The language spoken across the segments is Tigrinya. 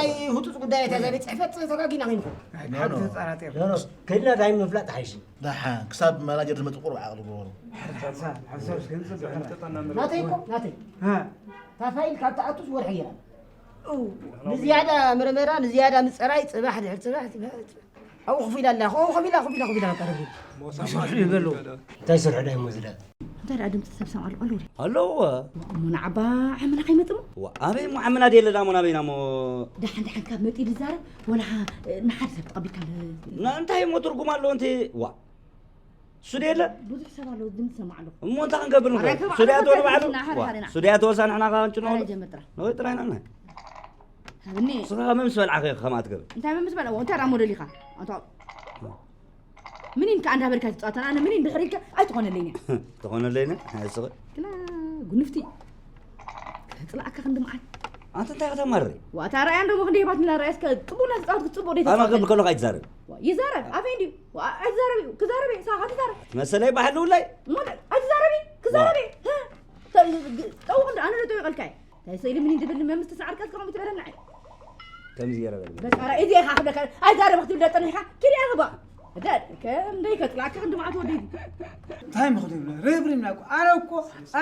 ናይ ህጹጽ ጉዳይ እታ ቤት ጽሕፈት ተጋጊና ከይንኩ። ናይ ሓንቲ ተጻራጢር። ኖ፣ ኖ፣ ከድና እንታይ ምፍላጥ ሓይሽ። ደሓን ክሳብ ማናጀር ዝመጽእ ቁሩብ ዓቕሊ ግበሩ። ሓሳብ፣ ሓሳብ እስከ ንጽበ። ናተይ እኮ፣ ናተይ። ሃ። እታ ፋይል ካብ ትኣቱስ ወርሒ ገይራ። እው። ንዝያዳ ምርመራ፣ ንዝያዳ ምጽራይ፣ ጽባሕ ድሕሪ ጽባሕ፣ ጽባሕ ድሕሪ ጽባሕ። ኣብኡ ኮፍ ኢላ ኣላ። ኮፍ ኢላ፣ ኮፍ ኢላ፣ ኮፍ ኢላ፣ በቃ ረፊድ። ሞሳ ማዕስ ይበሉ። እንታይ ስርሑ ዳይ ሞዝዳ? እንታይ ደኣ ድምፂ ሰብ ሰምዓ ኣሎ? ኣለዎ። እሞ ንዓባ ዓመና ከይመጽእ እሞ? ዋ፣ ኣበይ እሞ ዓመና ደየለና እሞ ናበይና እሞ? ደሓን ደሓን ካብ መጺኡ ዝዛረብ ወላ ንሓደ ሰብ ተቐቢልካ ለ-፣ ና እንታይ እሞ ትርጉም ኣለዎ እንተ? ዋ። እሱ ደየለ? ብዙሕ ሰብ ኣሎ ድምፂ ሰምዓ ኣለኹ። እሞ እንታይ ክንገብር ንኽእል? ኣረ፣ እሱ ደኣ ተወለ ባዕሉ? ሓደ ዋ፣ ሓደ ና። እሱ ደኣ ተወሳ ንሕና ኸዓ ንጭኖ ኣረ ኣሎ? ጀምር ጥራሕ። ንኸይ ጥራይ ኢና ንሕና። ሃብኒ። ንስኻ ከ መምስ በልዓ ከ-፣ ከምኣ ትገብር? እንታይ መምስ በልዓ? እንታይ ደኣ ሞዴል ኢኻ? ኣንታ ምኒን ከኣ እንዳበልካ ትጻወተን፣ ኣነ ምኒን ድሕሪ ኢልካ ኣይትኾነለይን እያ። ትኾነለይን እያ? ንስኺ? ግና ጉንፍቲ። ከጽልኣካ ክንዲ መዓት። ኣንተ እንታይ ከተማርሪ? ዋታ ረኣያ እንዶ ክንደይ ባት ንላ ረኣያ እስከ ጽቡቕና ትጻወት ክትጽቡቕ ደይ ኣነ ተጻወት። ክብል ከለኹ ኣይትዛረብ። ዋ፣ ይዛረብ። ኣፈይ እንድዩ። ዋ፣ ኣይትዛረብ እዩ። ክዛረብ እዩ። ሳኻ ትዛረብ። ትመሰለይ ባሕሊ ውላይ። ሞዴል ኣይትዛረብ እዩ። ክዛረብ እዩ። ዋ። ተ-፣ ጠውቕ እንዶ ኣነ ዶ ጠዊቐልካ እየ? እንታይ ስእሊ ምን እንድብል መምስ ተሰዓርካ እስከ ከምኡ ትበለና? ከምዚ ገይረ በል። በቃ ራእይ እዚኣ ኢኻ ክብለካ፣ ኣይዛረብ ክትብል ዶ ጠኒሕካ? ኪድ እያ ክባ። እዳ ከም ደይ ከጥላካ ክንዲ መዓት ወዲ። እንታይ ምኽንያት ይብሎ? ርብሪብና እኮ። ኣነ እኮ፣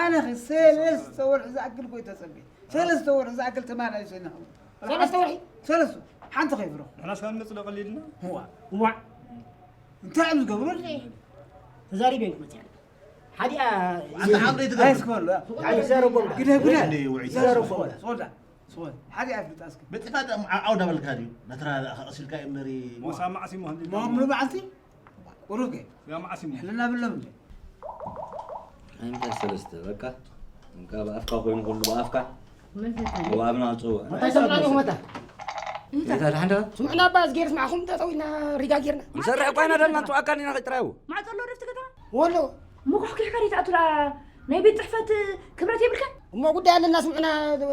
ኣነ ኸ ሰለስተ ወርሒ ዝኣክል እኮ ተጸብየ። ሰለስተ ወርሒ ዝኣክል ተማና ይሰና። ሰለስተ ወርሒ? ሰለስተ። ሓንቲ ከይፍረኹ። ንሕና እስካብ ንጽደቕ ቀሊልና? እዋ። እዋ። እንታይ እዮም ዝገብሩ? ተዛሪበ እዮም ክመጽእ። ሓዲኣ ኣንተ ዓቕሊ ትገብር። ኣይስኮል። ሓዲ ዘረቦም። ግደ፣ ግደ። እንዲ ውዒ ዘረቦም። ሶዳ። ሶዳ። ሓዲኣ ፍልጣ እስከ። ብጥፋት ዓው ዳበልካ ድዩ? ነትራ ኣቕሲልካ እምበሪ። ሞሳ ማዕሲ መሆን ሞ-፣ ሙሉ መዓልቲ? ቁሩብ ከ? ያ ማዕሲ መሆን። ሕልና ብሎም እንዴ? እንታይ ሰለስተ፣ በቃ። እንካ ብኣፍካ ኮይኑ ኩሉ ብኣፍካ። መን ፈታኒ? ወኣብና ኣውፅኡ። መታ ይሰምዑና ኣለኹም መታ? እንታይ? እንታይ ደሓን ዶ? ስምዑና እባ፣ እዝጌር ስማዕኹም፣ ጠጠው ኢልና ሪጋ ጌርና። ንሰርሕ እኳ ኢና ደልና፣ ንፅዋዕካ ኢና ከይጥራዩ። ማዕፆ ኣሎ ድፍቲ ከተማ? ወሎ። ምኹሕኪሕካ ዲኣ ትኣቱላ ናይ ቤት ፅሕፈት ክብረት የብልካ? እሞ ጉዳይ ኣለና፣ ስምዑና፣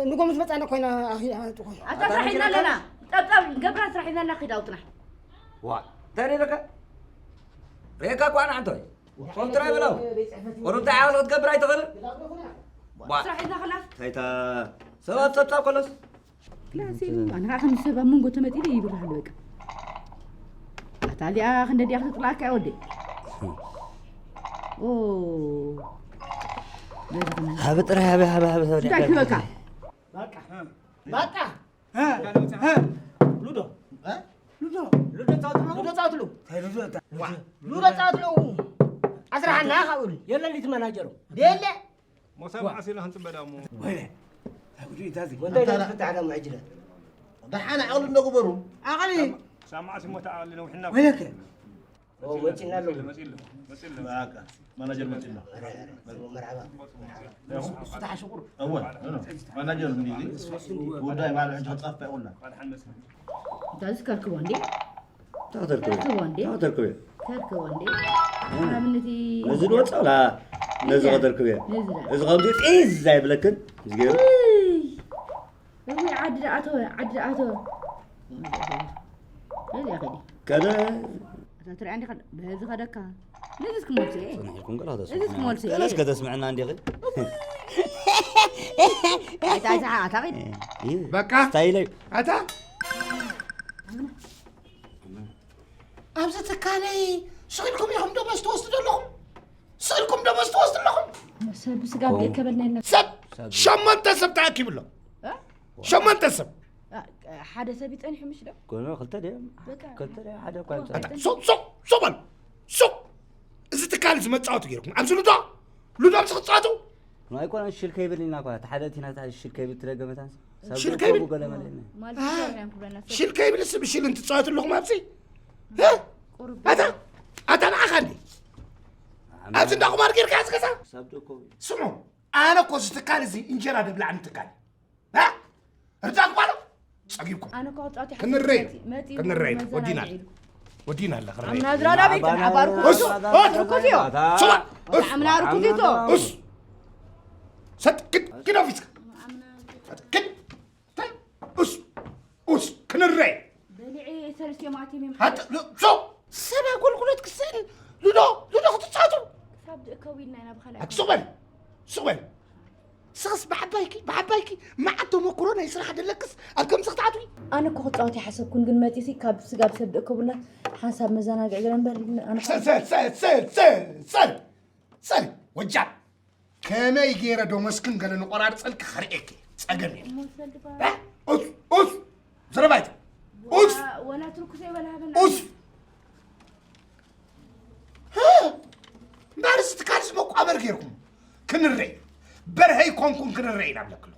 ንጎ ምስ መፃና ኮይና ኣኺ-፣ ኣቲ ኮይና። ኣታ ስራሕ ኢልና ኣለና። ጠብጣብ ገብራ ስራሕ ኢልና ኣላ፣ ኺድ ኣውጥና። ዋ፣ እንታይ ደለካ? ሬካ እኳ ንዓንቶይ። ኮምትራ ይበላው። ቁሩብ እንታይ ዓቕሊ ክትገብር ኣይትኽእልን? ዋ። ስራሕ ኢልና ኸላስ። ታይታ ሰባት ጸብጻብ ከሎስ? ክላስ ኢሉ፣ ኣነ ኸዓ ከም ሰብ ኣብ መንጎ ተመጢለ ይብርህ ኣሎ በቃ። ኣታ እዚኣ ክንደ ዲኣ ክትጥላካ እያ ወደይ? ኦ። ሃበ ጥራይ፣ ሃበ፣ ሃበ፣ ሃበ፣ ሃበ፣ እንታይ ክበካ? በቃ። በቃ። እ? ሉዶ። እ? ሉዶ። ሉዶ ጻወትሉ። ሉዶ ጻወትሉ። እንታይ ሉዶ እታ? ዋ፣ ሉዶ ጻወትሉ። ኣስራሓና ካብኡሉ። የለን ሊት መናጀሩ። ደለ። ሞሳ ዋ። መዓስ ኢና ክንጽበ ዳሞ? ወይኔ። እንታይ ጉድ እዩ እዛ እዚህ? ወንታይ ኣንታ ደፍታ ዓለም ዕጅለ። ደሓን ዓቕሊ እንዶ ግበሩ። ዓቕሊ። ሳብ መዓስ እሞ ተዓቕሊ ነዊሕና? ወይለከ። ኦ፣ መጺና ኣለዉ። መጺሉ፣ መጺሉ። በቃ፣ ማናጀር መጺሉ። መርሓባ። እሱ ተሓሽቁር። እወ፣ ኖ፣ ኖ። ማናጀር እንዲ፣ ጉዳይ ባዕሉ ሕጂ ክጠፍእ የብሉን። እንታዝስ ከርክቦ እንዴ? ተኸተልክበ። ከርክቦ እንዴ? ተኸተልክበ። ከርክቦ እንዴ? እ። ኣብነቲ ነዚ ንወጽእ ላ፣ ነዚ እዛ። ከተልክበ። ነዚ ዳ። እዚ ከምዚ ጢዝ ኣይብለክን፣ እዚ ገይሩ። እይ። እውይ፣ ዓዲ ደኣ ኣተወ፣ ዓዲ ደኣ ኣተወ። ነዚ ኣኸዲ። ከደ። እታ ትሪኣ እንዲኻ፣ በዚ ኸደካ። ነዚ እስኪ መልሲ፣ እየ። ጽንሕ ኢልኩም ገለ እዚስ ክትስምዑ። ክመልሲ፣ እየ። ገለስ ከተስምዕና እንዲኺ። እኮ ኣይታ ኣይታ ኣታ ኺድ። እዩ። በቃ። ስታይለይ። ኣታ ኣብዚ ትካለይ ስቕ ኢልኩም ኢኹም ደሞዝ ትወስዱ ዘለኹም? ስቕ ኢልኩም ደሞዝ ትወስዱ ኣለኹም? ሰብ ስጋብ ከበልና የለን። ሰብ ሰብ። ሸሞንተ ሰብ ተኣኪቡ ኣሎ። እ? ሸሞንተ ሰብ። እ፣ ሓደ ሰብ ይጸኒሑ ምሽ ዶ? ኮኖ ክልተ ድዮም? በቃ። ክልተ ድዮም? ሓደ እኳ ኣታ፣ ይጸኒሑ። ሱቕ ሱቕ ሱቕ በል። ሱቕ። እዚ ትካል እዚ መጻወቲ ገይርኩም ኣብዚ ሉዶ ሉዶ ኣብዚ ክትጻወቱ? ኣይኮነን ሽል ከይብል ኢና እኳ። እቲ ሓደ እቲ ናታ ሽል ከይብል ትደገመታን። ሰብ ሽል ደኮ ከይብል? ብገለ መለ። ማለት አ፣ ሽል ከይብል ስብ ሽል እንትጻወቱ ኣለኹም ኣብዚ? እ? ቁሩብ ኣታ ኣታ ንዓኻ እንዲ ኣብዚ እንዳ ቁማር ጌርካ ዝገዛ? ሰብ ደኮ። ስሙ ኣነ እኮ እዚ ትካል እዚ እንጀራ ደብላዕኒ ትካል። እ? ርዳእ ክባሎ ጸጊብኩም። ኣነ እኮ ጻውቲ ሓሲብ ክንረይ መጺ-፣ መጺ ክንረይ መዘናግዒ ወዲና ኢሉ። ወዲና ኣለ ክንረይ። ኣምና ዝራዳ ቤት ኣባርኩ እሱ፣ እሱ፣ ርኩስ እዩ። ስማ፣ እሱ፣ ኣምና ርኩስ እዩ። እሱ፣ ሰጥ፣ ክድ፣ ክድ ኦፊስካ። ሰጥ፣ ክድ፣ ታይ፣ እሱ፣ እሱ፣ ክንረይ። በሊዒ ሰለስተ ማእቲ ሚም ሃጥ፣ ሎ፣ ሶ፣ ሰብ ኣገልግሎት ክስእን፣ ሉዶ፣ ሉዶ ክትጻወቱ። ክሳብ ዝእከቡ ኢልና ኢና ብኻልእ ኣክ-፣ ሱቕ በል፣ ሱቕ በል። ስኽስ ብዓባይኪ፣ ብዓባይኪ፣ መዓት ተመኩሮ ናይ ስራሕ ደለክስ፣ ኣብ ከምዚ ክትኣትዊ? ኣነ እኮ ክጻወት ይሓሰብኩን፣ ግን መጺሲ ካብ ስጋብ ሰብ ደእከቡልና ሓንሳብ መዘናግዒ ገለ እምበር፣ ኣነ ሰ-፣ ሰ-፣ ሰ-፣ ሰ-፣ ሰ-፣ ሰ-፣ ሰ-፣ ወጃብ። ከመይ ገይረ ዶ መስክን ገለ ንቆራርጸልኪ ከርእየኪ። ጸገም የለ። እ? ኡስ፣ ኡስ፣ ዘረባይት። ኡስ። ወላ ትርኩሰ ይበላ ሃበና። ኡስ። እምበኣር እዚ ትካል እዚ መቋመር ጌርኩም ክንረይ፣ በርሀይ ኮንኩም ክንረይ ኢና ብለክሎ።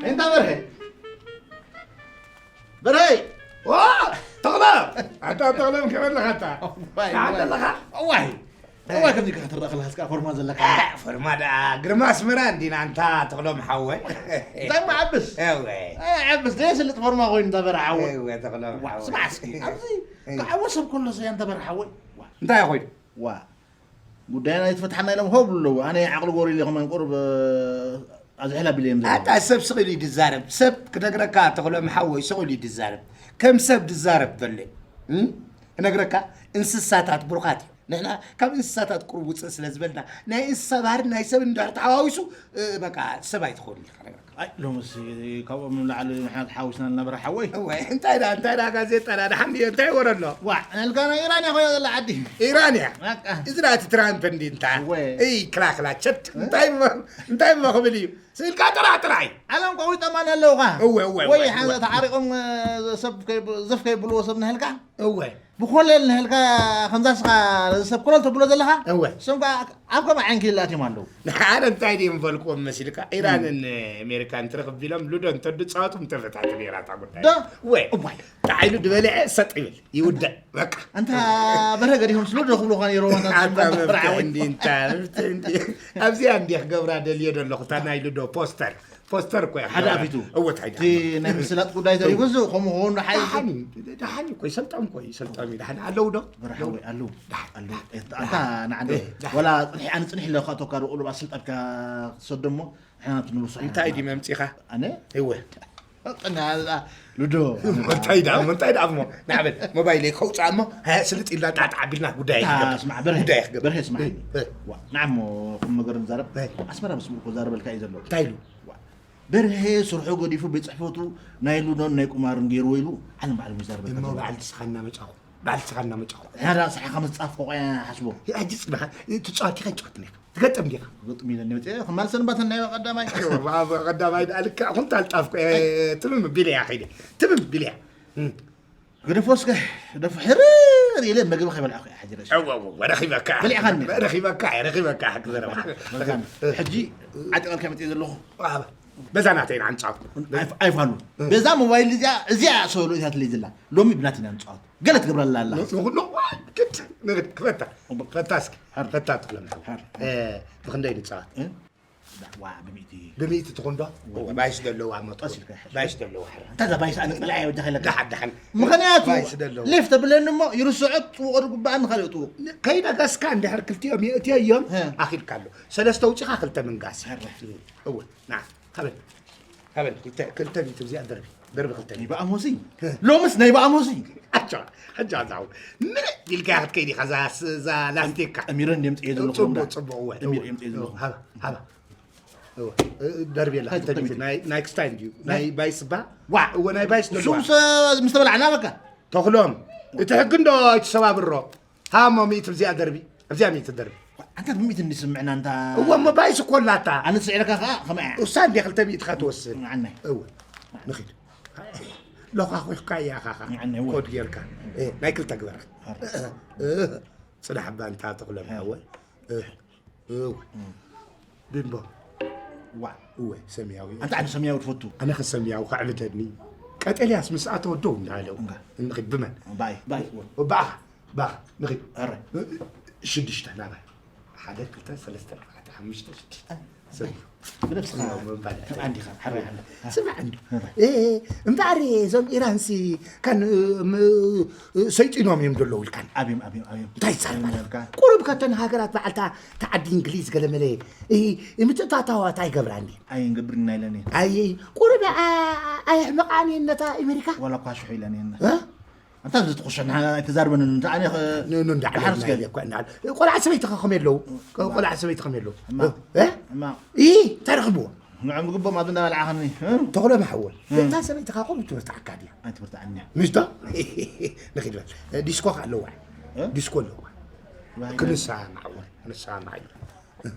እንታ በርሀ? በርሀይ! ዋ! ተኽለ! ኣታ ተኽለ፣ ከመይ ኣለኻ ኣታ? ዋይ፣ ደሓን ዋይ። ኣለኻ? እዋይ! እዋይ፣ ከምዚ ኢኻ ክትረአ ከለኻስ ከኣ ፎርማ ዘለካ። እ፣ ፎርማ ደኣ ግርማ ኣስመራ እንዲና፣ ኣንታ ተኽሎም ሓወይ። እንታይ እሞ ዓብስ? እወ። እ፣ ዓብስ፣ ደስ ዝብል ፎርማ ኮይኑ፣ እንታ በርሀ ሓወይ። እወ፣ ተኽሎም ዋ፣ ሓወይ። ስማዕ እስኪ፣ ኣብዚ እይ። ክዓወት ሰብ ከሎ ሰያ፣ እንታ በርሀ ሓወይ። ዋ። እንታይ ኮይኑ? ዋ። ጉዳይና ኣይትፈትሓና ኢሎም ሆ ብሉ ኣለዉ። ኣነ ዓቕሊ ጎሪሉ ከማን ቁሩብ፣ እ፣ ኣዝሕል ኣቢለ እዮም ዘለዉ። ኣታ ሰብ ስቕ ኢሉ እዩ ዝዛረብ። ሰብ ክነግረካ ተኽሎም ሓወይ ስቕ ኢሉ እዩ ዝዛረብ። ከም ሰብ ዝዛረብ ዘሎ እዩ። እም? ክነግረካ እንስሳታት ብሩኻት እዮም። ንሕና ካብ እንስሳታት ቁሩብ ውፅእ ስለ ዝበልና ናይ እንስሳ ባህሪ ናይ ሰብ እንድሕር ተሓዋዊሱ፣ እ፣ በቃ ሰብ ኣይትኸውን ኢልካ ክነግረካ። ኣይ፣ ሎምስ ካብኦም ንላዕሊ ንሕና ተሓዊስና ንነብር ሓወይ። እወ፣ እንታይ ደኣ፣ እንታይ ደኣ ጋዜጣ ደኣ፣ ደሓን ድዮ? እንታይ ወረ ኣሎ? ዋዕ፣ ነልካ ናይ ኢራን እያ ኮይና ዘላ ዓዲ። ኢራን እያ? በቃ። እዚ ደኣ እቲ ትራምፕ እንዲ እንታ? እወ። እይ፣ ክላክላቸት። እ? እንታይ እሞ፣ እንታይ እሞ ክብል እዩ? ስእልካ ጥራሕ ጥራይ። ዓለም ቀዊጠማ ኣለውኻ። እወ፣ እወ፣ ወይ እወ፣ ሓንሳ እወ። ተዓሪቖም፣ እ፣ ሰብ ከይብ-፣ ዘፍ ከይብልዎ ሰብ ንህልካ? እወ። ብኮለል ንህልካ ከምዛ ስኻ ሰብ ኮለል ተብሎ ዘለኻ? እወ። እሶም ከኣ ኣብ ከምኣ ዓይንኪ ይላትዮም ኣለዉ። ንሓደ እንታይ ድዮም ፈልክዎም መሲልካ? ኢራንን ኣሜሪካን ትርኽብ ቢሎም ሉዶ እንተድጻወቱ ምተፈታት ነይራ እታ ጉዳይ። ዶ? ወ-፣ እዋይ። ጣዒሉ ድበልዐ ሰጥ ይብል። ይውደእ። በቃ። ኣንታ በርሀ ገዲፎም ስለ ዶ ክብሉኻ ነይሮም ኣንታ ኣታ መፍትሒ ዓወት። እንዲ እንታ፣ መፍትሒ እንዲ። ኣብዚኣ እንዲ ክገብራ ደልዮ ደለኹ፣ እታ ናይ ሉዶ ፖስተር። ፖስተር እኮ እያ። ሓደ ኣፊቱ። እወ፣ እንታይ እቲ ደኣ? ናይ ምስላጥ ጉዳይ ተሪፉ፣ እዚ ከምኡ ክኸውን ዶ ሓይሽ? ደሓን እዩ፣ ደሓን እዩ እኮ፣ ይሰልጠም እኮ፣ ይሰልጠም እዩ። ደሓን ኣለዉ ዶ? በርሀ ሓወይ፣ ኣለዉ። ደሓን፣ ኣለዉ። ደሓን። ኣታ ንዓንዶ፣ እ፣ ደሓን። ወላ ጽንሒ፣ ኣነ ጽንሒ ኣለካ፣ ኣቶካ ዶ ቁሉብ ኣስልጠካ ክሰዶ እሞ፣ ንሕና ናብቲ ንብሶ እንታይ ኢና ድዩ መምጺኻ? ኣነ? እወ። ኣጥና፣ ሉዶ። እንታይ ደኣ እሞ፣ እንታይ ደኣ እሞ? ንዓበል፣ ሞባይለይ ከውጽኣ እሞ፣ ሃያ ስልጥ ኢልና ጣዕጣዕ ኣቢልና ጉዳይ ኣታ፣ ክገብር። ስማዕ፣ በርሀ፣ ጉዳይ ክገብር። በርሀ፣ ስማዕ። እ፣ እ። ዋ፣ ንዓሞ ቁም ነገር ንዛረብ። እ። ኣስመራ ምስ ምእኮ ዛረበልካ እዩ ዘሎ። እንታይ ኢሉ? ዋ፣ በርሀ ስርሑ ገዲፉ ቤት ጽሕፈቱ ናይ ሉዶን ናይ ቁማርን ገይርዎ ኢሉ ዓለም ባዕሉ ይዛረበልካ እሞ ዘሎ። በዓል ንስኻ እናመጻኹ፣ በዓል ንስኻ እናመጻኹ። ንሕና ደኣ ንስኻ ከም ዝጻፍኮ ቆያ ሓስቦ። ሕጂ ጽናሕ፣ ትጻወት ኢኻ ኣይትጻወትን ኢኻ? ትገጥም ዲኻ? ክገጥም ኢለ እኒኦ፣ ከም ማልሰን ባተን ናይ ቀዳማይ። ቀዳማይ ደኣ ልክዕ ኩንታል ጣፍ ኮ-፣ ትምም ቢለያ ከይደ። ትምም ቢለያ። እም። ገደፎ እስከ፣ ገደፎ ሕርር ኢለ መግቢ ከይበላዕኩ እየ ሕጂ ረሲዐ። እወ፣ እወ፣ ረኺበካ። በሊዕካኒ። ረኺበካ፣ ረኺበካ፣ ሓቂ ዘረባ። በቃ፣ ሕጂ ዓጢቐልካ መፅየ ዘለኹ። በዛ ናተይ ንዓንጻው። ኣይፍ-፣ ኣይፋሉን። በዛ ሞባይል እዚኣ፣ እዚኣ ሰሎ እያ ትለይ ዘላ። ሎሚ ብናትና ንጻወት። ገለ ትገብረላ ኣላ። ንኹሉ ግድ፣ ንግድ፣ ክፈታ። ክፈታ እስኪ። ሓር። ክፈታ ትብለና። ሓር። እ፣ ብኽንደይ ንጻወት? እ? ዋ ብሚእቲ ብሚእቲ ትኹን ዶ? ባይስ ደለዋ መቶ። ቀስ ኢልካ ሕጂ። ባይስ ደለዋ ሕራ። እንታ እዛ ባይስ ኣነ ጥላ እየ ወጃ ከለካ ደሓን ደሓን። ምኽንያቱ ባይስ ደለዋ። ሌፍ ተብለኒ እሞ ይርስዖ ጽውቕ ርጉባኣኒ ካልኦ ጥውቕ ከይነገስካ እንድሕር ክልቲኦም የእትዮ እዮም ሀ። ኣኺልካ ኣሎ። ሰለስተ ውፂኻ ክልተ ምንጋስ። ሀረ። እወ ና። ሃበል ሃበል ክልተ ክልተ ሚእቲ እዚኣ ደርቢ ደርቢ ክልተ ሚእቲ። ናይ በኣሞሲ ሎምስ ናይ በኣሞሲ ኣቻ ሕጂ ኣዛው ምን ኢልካ ክትከይድ ኢኻ እዛ ስ- እዛ ላስቲካ። እሚረ እንዲም ጽየ ዘለኹ ጽቡቅ ጽቡቅ እወ እሚረ እንዲም ጽየ ዘለኹ ሃባ ሃባ እወ ደርቢ የላ ሃይ፣ ክልተ ሚእቲ። ናይ ናይ ክስታይ እንድዩ ናይ ባይስ ባ ዋ እወ ናይ ባይስ ደልዋ ሱስ ምስ ተበላዕና በቃ ተኽሎም እቲ ሕጊ እንዶ ኣይትሰባብሮ። ሃሞ ሚእቲ ኣብዚኣ ደርቢ ኣብዚኣ ሚእቲ ደርቢ ኣንታ ብሚእቲ እንዲስምዕና እንታ እወ እሞ ባይስ እኮ ኣላታ። ኣነ ስዒርካ ከዓ ከመያ እሳ እንዲ ክልተ ሚእትካ ትወስድ ዓናይ እወ ንኺድ ሎኻ ኮይካ እያ ካኻ ንዓኒ እወ። ኮድ ጌርካ እ፣ ናይ ክልተ ግበራ እ፣ እ፣ ጽናሕ ባንታ ተኽሎም ሓወ እ፣ እወ ቢምቦ ዋ እወ ሰማያዊ ኣንታ ኣነ ሰማያዊ ትፈቱ ኣነ ከሰማያዊ ከዕብደኒ ቀጠልያስ ምስ ኣተወ ደው እንዳለው እንጋ። ንኺድ ብመን ባይ ባይ ባኻ ባኻ ንኺድ ኣረ ሽዱሽተ ናባይ ሓደ ክልተ ሰለስተ ኣርባዕተ ሓሙሽተ ሽዱሽተ ሰብ ብነብስኻ ምባል ከም ኣንዲኻ ሓራይ ሓለ ስማዕ እንዶ እምበኣር እዞም ኢራንሲ ካን ሰይጢኖም እዮም ዘለዉ ኢልካን ኣብዮም ኣብዮም ኣብዮም እንታይ ይዛረባልካ ቁሩብ ከተን ሃገራት በዓልታ ተዓዲ እንግሊዝ ገለመለ ምትእታታዋት ኣይገብራን እየን ኣይንገብርና ኢለን እየን ኣይ ቁሩብ ኣየሕመቓን እየን ነታ ኣሜሪካ ዋላ እኳ ሽሑ ኢለን እየን እ? ኣንታ እዚ ትኹሸን ኣይተዛርበን እንተ ኣነ ንኑ እንዳዕለልና ሓርስከ ኢለ እኳ እናል ቆልዓ ሰበይትኻ ከመይ ኣለዉ ቆልዓ ሰበይትኻ ከመይ ኣለዉ እማ። እ? እማ ይ እንታይ ረኽብዎ ንዕም ዝግቦም ኣብ እንዳበላዕኻኒ ተኽሎ መሓወል እታ ሰበይትኻ ቁሩብ ትበርትዓካ ድያ ኣይትበርትዓኒ ምሽቶ ንኺድ በል ዲስኮ ከ ኣለዋ እ? ዲስኮ ኣለዋ ክንሳ መሓወል ክንሳ መሓወል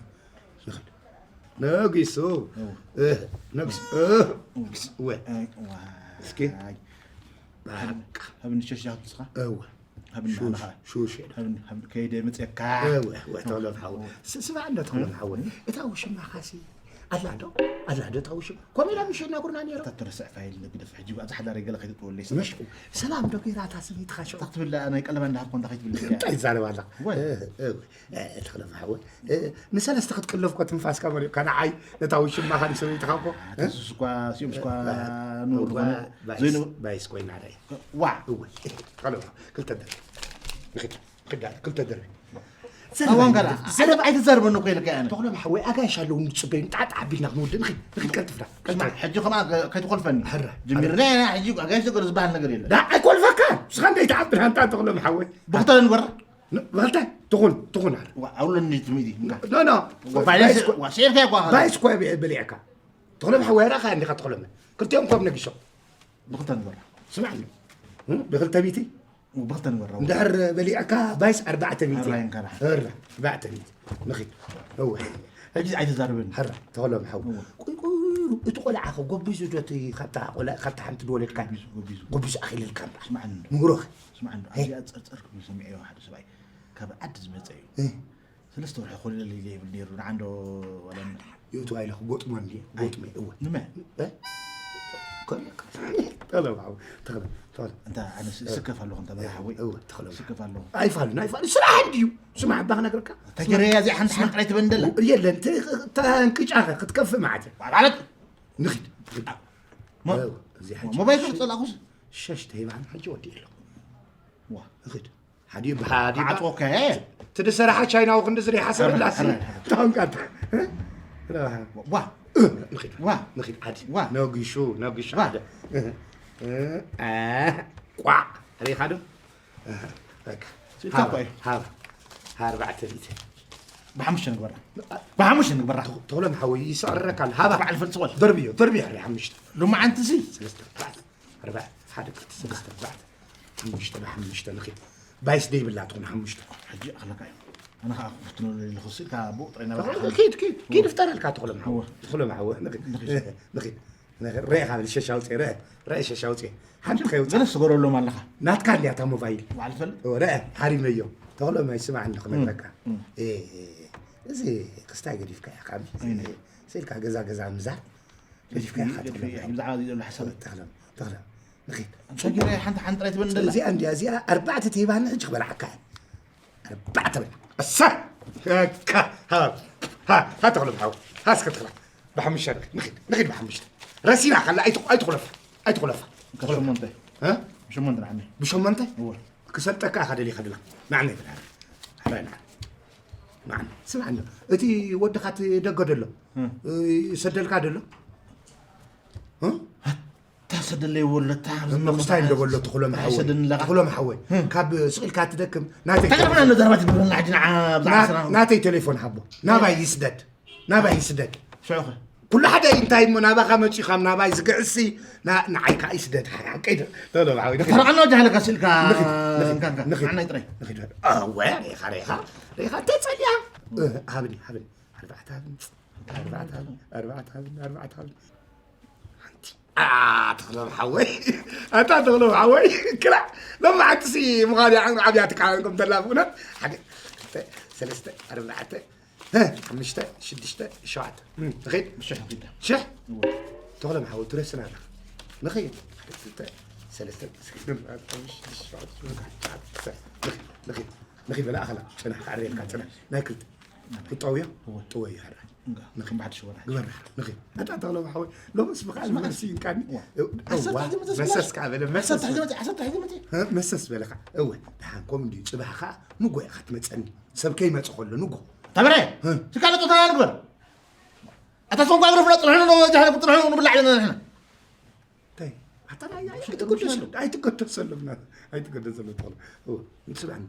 ንኺድ ነጊሱ እ፣ ነጊሱ እ፣ ነጊሱ እወ እስኪ በቃ ሃብኒ ሸሻ ክትስኻ እወ ሃብኒ ሹሽ ሹሽ ሃብኒ ሃብኒ ከይደ መፅየካ እወ እወ ተኽሎም ሓወ ስስባ እንዶ ተኽሎም ሓወ እታ ውሽማኻሲ ኣላ ዶ ኣላ ዶ እታ ውሽማ ኮሜዳ ምሽ ነጉርና ነይሩ ተረስዕ ፋይል ንግደፍ ሕጂ ኣብዚ ሓዳር ገለ ከይትጥወለይ ምሽ ሰላም ዶ ጌራታ ሰበይትኻ ሽዑ ክትብል ናይ ቀለባ እንዳሃብኮ እንዳ ከይትብል እንታይ ይዛረብ ኣላ ወይ። ተኽሎም ሓወ ንሰለስተ ክትቅለፍ ኮ ትንፋስካ መሪቕካ ንዓይ ነታ ውሽማኻ ንሰበይትኻ ኮ ሱስ እኳ ሲኦም እኳ ንብር ዝኾነ ዘይንብር ባይስ ኮይና ዳይ ዋዕ እወ ተኽሎም ክልተ ደርቢ ንኺድ ክዳ ክልተ ደርቢ ኣዋን ጋር ዘረብ ኣይትዛርበኒ እኮ ኢልካ ኣነ ተኽሎም ሓወይ ኣጋይሽ ኣለዉ ንፅበዩ ጣጣ ኣቢልና ክንወድእ ንኺድ ንኺድ ቀልጥፍና ስማዕ ሕጂ ከምኣ ከይትኾልፈኒ ሕረ። ጀሚርና ኢና ሕጂ ኣጋይሽ ነገር ዝበሃል ነገር የለን ዳ ኣይኮልፈካ ንስኻ እንታይ ተዓብር ሃንታ ተኽሎም ሓወይ ብክተለ ንበራ ብክልተ ትኹን ትኹን ኣለ ኣውለኒ ትሚዲ ኖ ኖ ፋይናንስ ስዒርካ ይኳ ባይስ እኮ በሊዕካ ተኽሎም ሓወይ ራኻ እንዲኻ ተኽሎም ክልቲኦም ኮም ነጊሶም ብክልተ ንበራ ስማዕ ብክልተ ሚቲ ብክልተ ንበራ እንድሕር በሊዕካ ባይስ ኣርባዕተ ሚቲ ኣራይን ካራ። ኣርባዕተ ሚቲ ንኺድ እወ ሕጂ ኣይተዛርበኒ ሕራ ተኽሎም ሓው ቁይቁይሩ እቲ ቆልዓ ከ ጎቢዙ ዶ እቲ ካብታ ቆልዓ- ካብታ ሓንቲ ዝወለድካ ጎቢዙ ጎቢዙ ጎቢዙ ኣኺልልካ እምበር ስማዕኒ ንግሮኽ ስማዕኒ ሄይ። ኣብዚኣ ፀርፀር ክብል ሰሚዐዮ ሓደ ሰብኣይ ካብ ዓዲ ዝመፀ እዩ እ፣ ሰለስተ ወርሒ ኮለል ኢለ ይብል ነይሩ ንዓንዶ ወላ ይእትዋ ኢለ ክጎጥሞ እንዲ ጎጥሞ እወ ንመ እ? ኮነ- ተኽሎም ሓው ተኽሎም ተኽሎም እንታ ኣነ ስ- ስከፍ ኣለኹ እንታ በላ ሓወይ እወ ተኽሎም ስከፍ ኣለኹ ኣይፋሉን ኣይፋሉን ስራሕ እንድዩ ስማዕ እባ ክነግረካ ተጀረያ እዚኣ ሓንቲ ስማዕ ጥራይ ትበን ደላ የለን ተ- ተንቅጫኸ ክትከፍእ ማለት ማለት ንኺድ ሞ- እወ፣ እዚ ሕጂ ሞባይል ክፀላኹስ ሸሽ ተሂባን ሕጂ ወዲ ኣሎ ዋ ንኺድ ሓዲ ብሓዲ ዓፅወካ ትድሰራሓ ቻይናዊ ክንዲ ዝሪሓ ሰበላሲ ሕረ፣ ሕረ። ታንቃታ ዋ ንኺድ ዋ ንኺድ ዓዲ ዋ። ነጊሹ ነጊሹ ዋ። ሓደ እ፣ እ፣ እ፣ ቋዕ ሪኻ ዶ በቃ ስኢልካ እኮ እዩ። ሃባ ሃባ ኣርባዕተ ሚእቲ ብሓሙሽተ ንግበራ ብሓሙሽተ ንግበራ ተኽሎም ሓወይ ይስዕረካ ኣሎ ሃባ በዓል ፈልፂ ቆል ደርብዮ ደርብዮ ሕሪ ሓሙሽተ ሎማዓንቲ ሲ ሰለስተ ኣርባዕተ ኣርባዕተ ሓደ ክልተ ሰለስተ ኣርባዕተ ሓሙሽተ ብሓሙሽተ ንኺድ ባይስ ደይብላ ትኹን ሓሙሽተ ሕጂ ኣኽለካ እዩ ኣነ ከዓ ክፍትኖ ለለኹ ስኢልካ ብኡ ጥራይ ናብ ኪድ ኪድ ኪድ ፍጠረልካ ተኽሎም ሓወ ተኽሎም ሓወ ንኺድ ንኺድ ንኺድ ርአ ካብ ሸሽ ኣውፅእ ርአ ርአ ሸሽ ኣውፅእ ሓንቲ ከይውፅእ ገለ ስገረሎም ኣለኻ ናትካ እንድያ እታ ሞባይል ባዕል ፈልጥ ርአ ሃሪመዮ ተኽሎም ኣይስማዕ እንዶ ክነግረካ እ፣ እ፣ እዚ ክስታይ ገዲፍካ ኢኻ ስኢልካ ገዛ ገዛ ምዛር ገዲፍካ ኢኻ ተኽሎም ብዛዕባ እዚ ዘሎ ሓሳብ ተኽሎም ተኽሎም ንኺድ እንተ ገይረ ሓንቲ ሓንቲ ጥራይ ትበል እንደላ እዚኣ እንድያ እዚኣ ኣርባዕተ ተሂባኒ ሕጂ ክበልዓካ እየ ኣርባዕተ በል ኣሳ ሃ ተኽሎም ሓው ሃስ ክትኽላ። ብሓሙሽተ ንኺድ፣ ንኺድ፣ ንኺድ ብሓሙሽተ። ረሲና ከላ ኣይትኹ-፣ ኣይትኹለፋ፣ ኣይትኹለፋ። ብሸሞንተ። እ? ብሸሞንተ ንዓኒ። ብሸሞንተ? እወ። ክሰልጠካ ኢኻ ደሊኻ ድላ። ንዓኒ ብላ። ሕራይ ንዓኒ። ንዓኒ። ስምዓኒ። እቲ ወድኻ እቲ ደገ ደሎ። እ። እ፣ ይሰደልካ ደሎ? እ? ታሰደለይ ወለታ። እሞ ክስታይ እንደበሎ ትኹሎም ሓወይ። ኣይሰደንለኻ። ትኹሎም ሓወይ። እ። ካብ ስቕ ኢልካ ትደክም። ናተይ ተግረፍና ቴሌፎን። እንደ ዘረባ ትግረፍና ሕጂ ንዓ ብዛዕባ ና-፣ ስራ። ናተይ ቴሌፎን ሓቦ። ናባይ ይስደድ። ናባይ ይስደድ። ሽዑኸ? ኩሉ ሓደ እንታይ እሞ ናባኻ መጺኡ ካብ ናባይ ዝግዕሲ ና-፣ ንዓይ ከኣ ይስደድ። ሓ-፣ ሓቀይ ዶ? ሎ፣ ሎ፣ ሓወይ፣ ንኺድ። ተረቐና ወጃ ሃለካ ስእልካ ንኺድ፣ ንኺድ፣ እንካ፣ እንካ፣ ንኺድ። ንዓናይ ጥራይ። ንኺድ። እወ፣ ሬኻ፣ ሬኻ፣ ሬኻ፣ ተጸልያ። እ፣ ሃብኒ፣ ሃብኒ። ኣርባዕተ ሃብኒ። ኣርባዕተ ሃብኒ፣ ኣርባዕተ ሃብኒ፣ ኣርባዕተ ሃብኒ። ሓንቲ። ኣ፣ ተኽሎም ሓወይ። ኣታ ተኽሎም ሓወይ። ክላ፣ ሎሚ ሓንቲ ሲ ምዃን እያ ዓብያ ትከዓንኩም ተላ ብእውነት። ሓደ፣ ክልተ፣ ሰለስተ፣ ኣርባዕተ፣ ሀ፣ ሓሙሽተ፣ ሽዱሽተ፣ ሸውዓተ። እም፣ ንኸይድ? ብሽሕ ንኸይድ። ሽሕ? እወ። ተኽሎም ሓወይ፣ ትረስና ኣለኻ። ንኸይድ። ሓደ፣ ክልተ፣ ሰለስተ፣ ኣርባዕተ፣ ሓሙሽተ፣ ሽዱሽተ፣ ሸውዓተ፣ ሸሞንተ፣ ትሽዓተ፣ ዓሰርተ። ንኸይድ፣ ንኸይድ፣ ንኸይድ በላ ኣኸላ። ጽናሕ፣ ክዓርየልካ፣ ጽናሕ። ናይ ክልተ። ቁጠውዮ? እወ። ጥወዮ፣ ሕራይ። እንጋ፣ ንኺድ። ከም ብሓድሽ ወራይ። ግበር፣ ሕራይ። ንኺድ። ኣታ ተኽሎም ሓወይ፣ ሎምስ ብኸኣ ስማዕ። ዝመልሲ ይንቃኒ። እዋ። እዋ፣ ዓሰርተ ሒዘ መጽእ፣ መሰስ ከኣ በለ፣ መሰስ ዓሰርተ ሒዘ በለ። መጽእ፣ ዓሰርተ ሒዘ መጽእ። እ፣ መሰስ በለ ከኣ። እወ፣ ደሓን ከምኡ እንድዩ፣ ጽባሕ ከኣ ንጎ ኢኻ ትመጸኒ። ሰብ ከይመጽእ ከሎ ንጎ። ተበረ! እህ። ትካለ ጦታ ንግበር። ኣታ ሰንኳ ግረፍና ጽንሑ ነው፣ ጃህለ ጽንሑ ንብላዕ ኣለና ንሕና። እንታይ? ኣታ ናይ፣ ናይ፣ ኣይትገደሰሉ፣ ኣይትገደሰሉ፣ ኣይትገደሰሉ፣ ተኽሎ። እወ፣ ንስማዕኒ።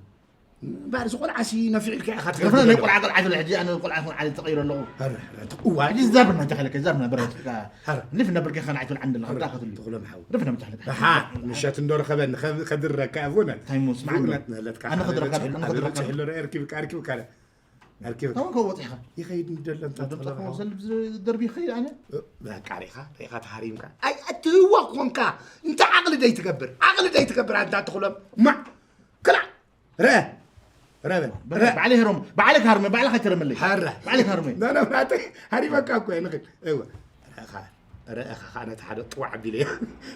እምበር፣ እዚ ቆልዓሲ ነፊዕ ኢልካ ኢኻ ገርፍና ትገብር ናይ ዘለኻ። ቆልዓ፣ ቆልዓ ትብል ሕጂ፣ ኣነ ቆልዓ ይኹን ዓሊ ተቐይሩ ኣለኹ። ኧረ፣ ኧረ፣ እዋ። ሕጂ ዛብና ጃህለ ከ፣ ዛብና በረ፣ ካ-፣ ኧረ። ልፍ ነብር ከ፣ ኻን ኣይትብል ዓንዲ ኣለኻ፣ ኧረ፣ እንታይ ክትብሉ? ተኽሎም ሓው። ልፍ ነብር ጃህለ ከ። ኣሓ፣ ምሸት እንዶ ረኸበኒ፣ ከ-፣ ከድረካ፣ ብእውነት። እንታይ እሞ፣ ስማዕ እንዶ። ብእውነት ንህለትካ ኣነ ከድረካ፣ ኣነ ከድረካ። ኣርኪብካ፣ ኣርኪብካ። ኣርኪብካ። ታውን ከወጥ ኢኻ። ይኸይድ እንደሎ እንታ ወዲ ተኽሎም ሓው። ተኽሎም ሰብ ዝደርቢ ይኸይድ ኣነ። እ፣ በቃ ሪኻ፣ ሪኻ ተሃሪምካ። ኣይ፣ ኣትህዋ ኮንካ። እንተ ዓቕሊ ደይ ትገብር፣ ዓቕሊ ደይ ትገብር፣ ኣንታ ተኽሎም። ማ-፣ ክላ! ርአ! ርአ በል! በል! ርአ! ባዕለይ ህሮም፣ ባዕለይ ክሃርመ፣ ባዕለይ ከይትረመለይ። ሃራ። ባዕለይ ክሃርመ። ና፣ ና፣ ናተይ ሃሪመካ እኮ እየ፣ ንኽድ። እወ። ርአኻ፣ ርአኻ፣ ኸዓ ነቲ ሓደ ጥዋዕ ኣቢለ እየ።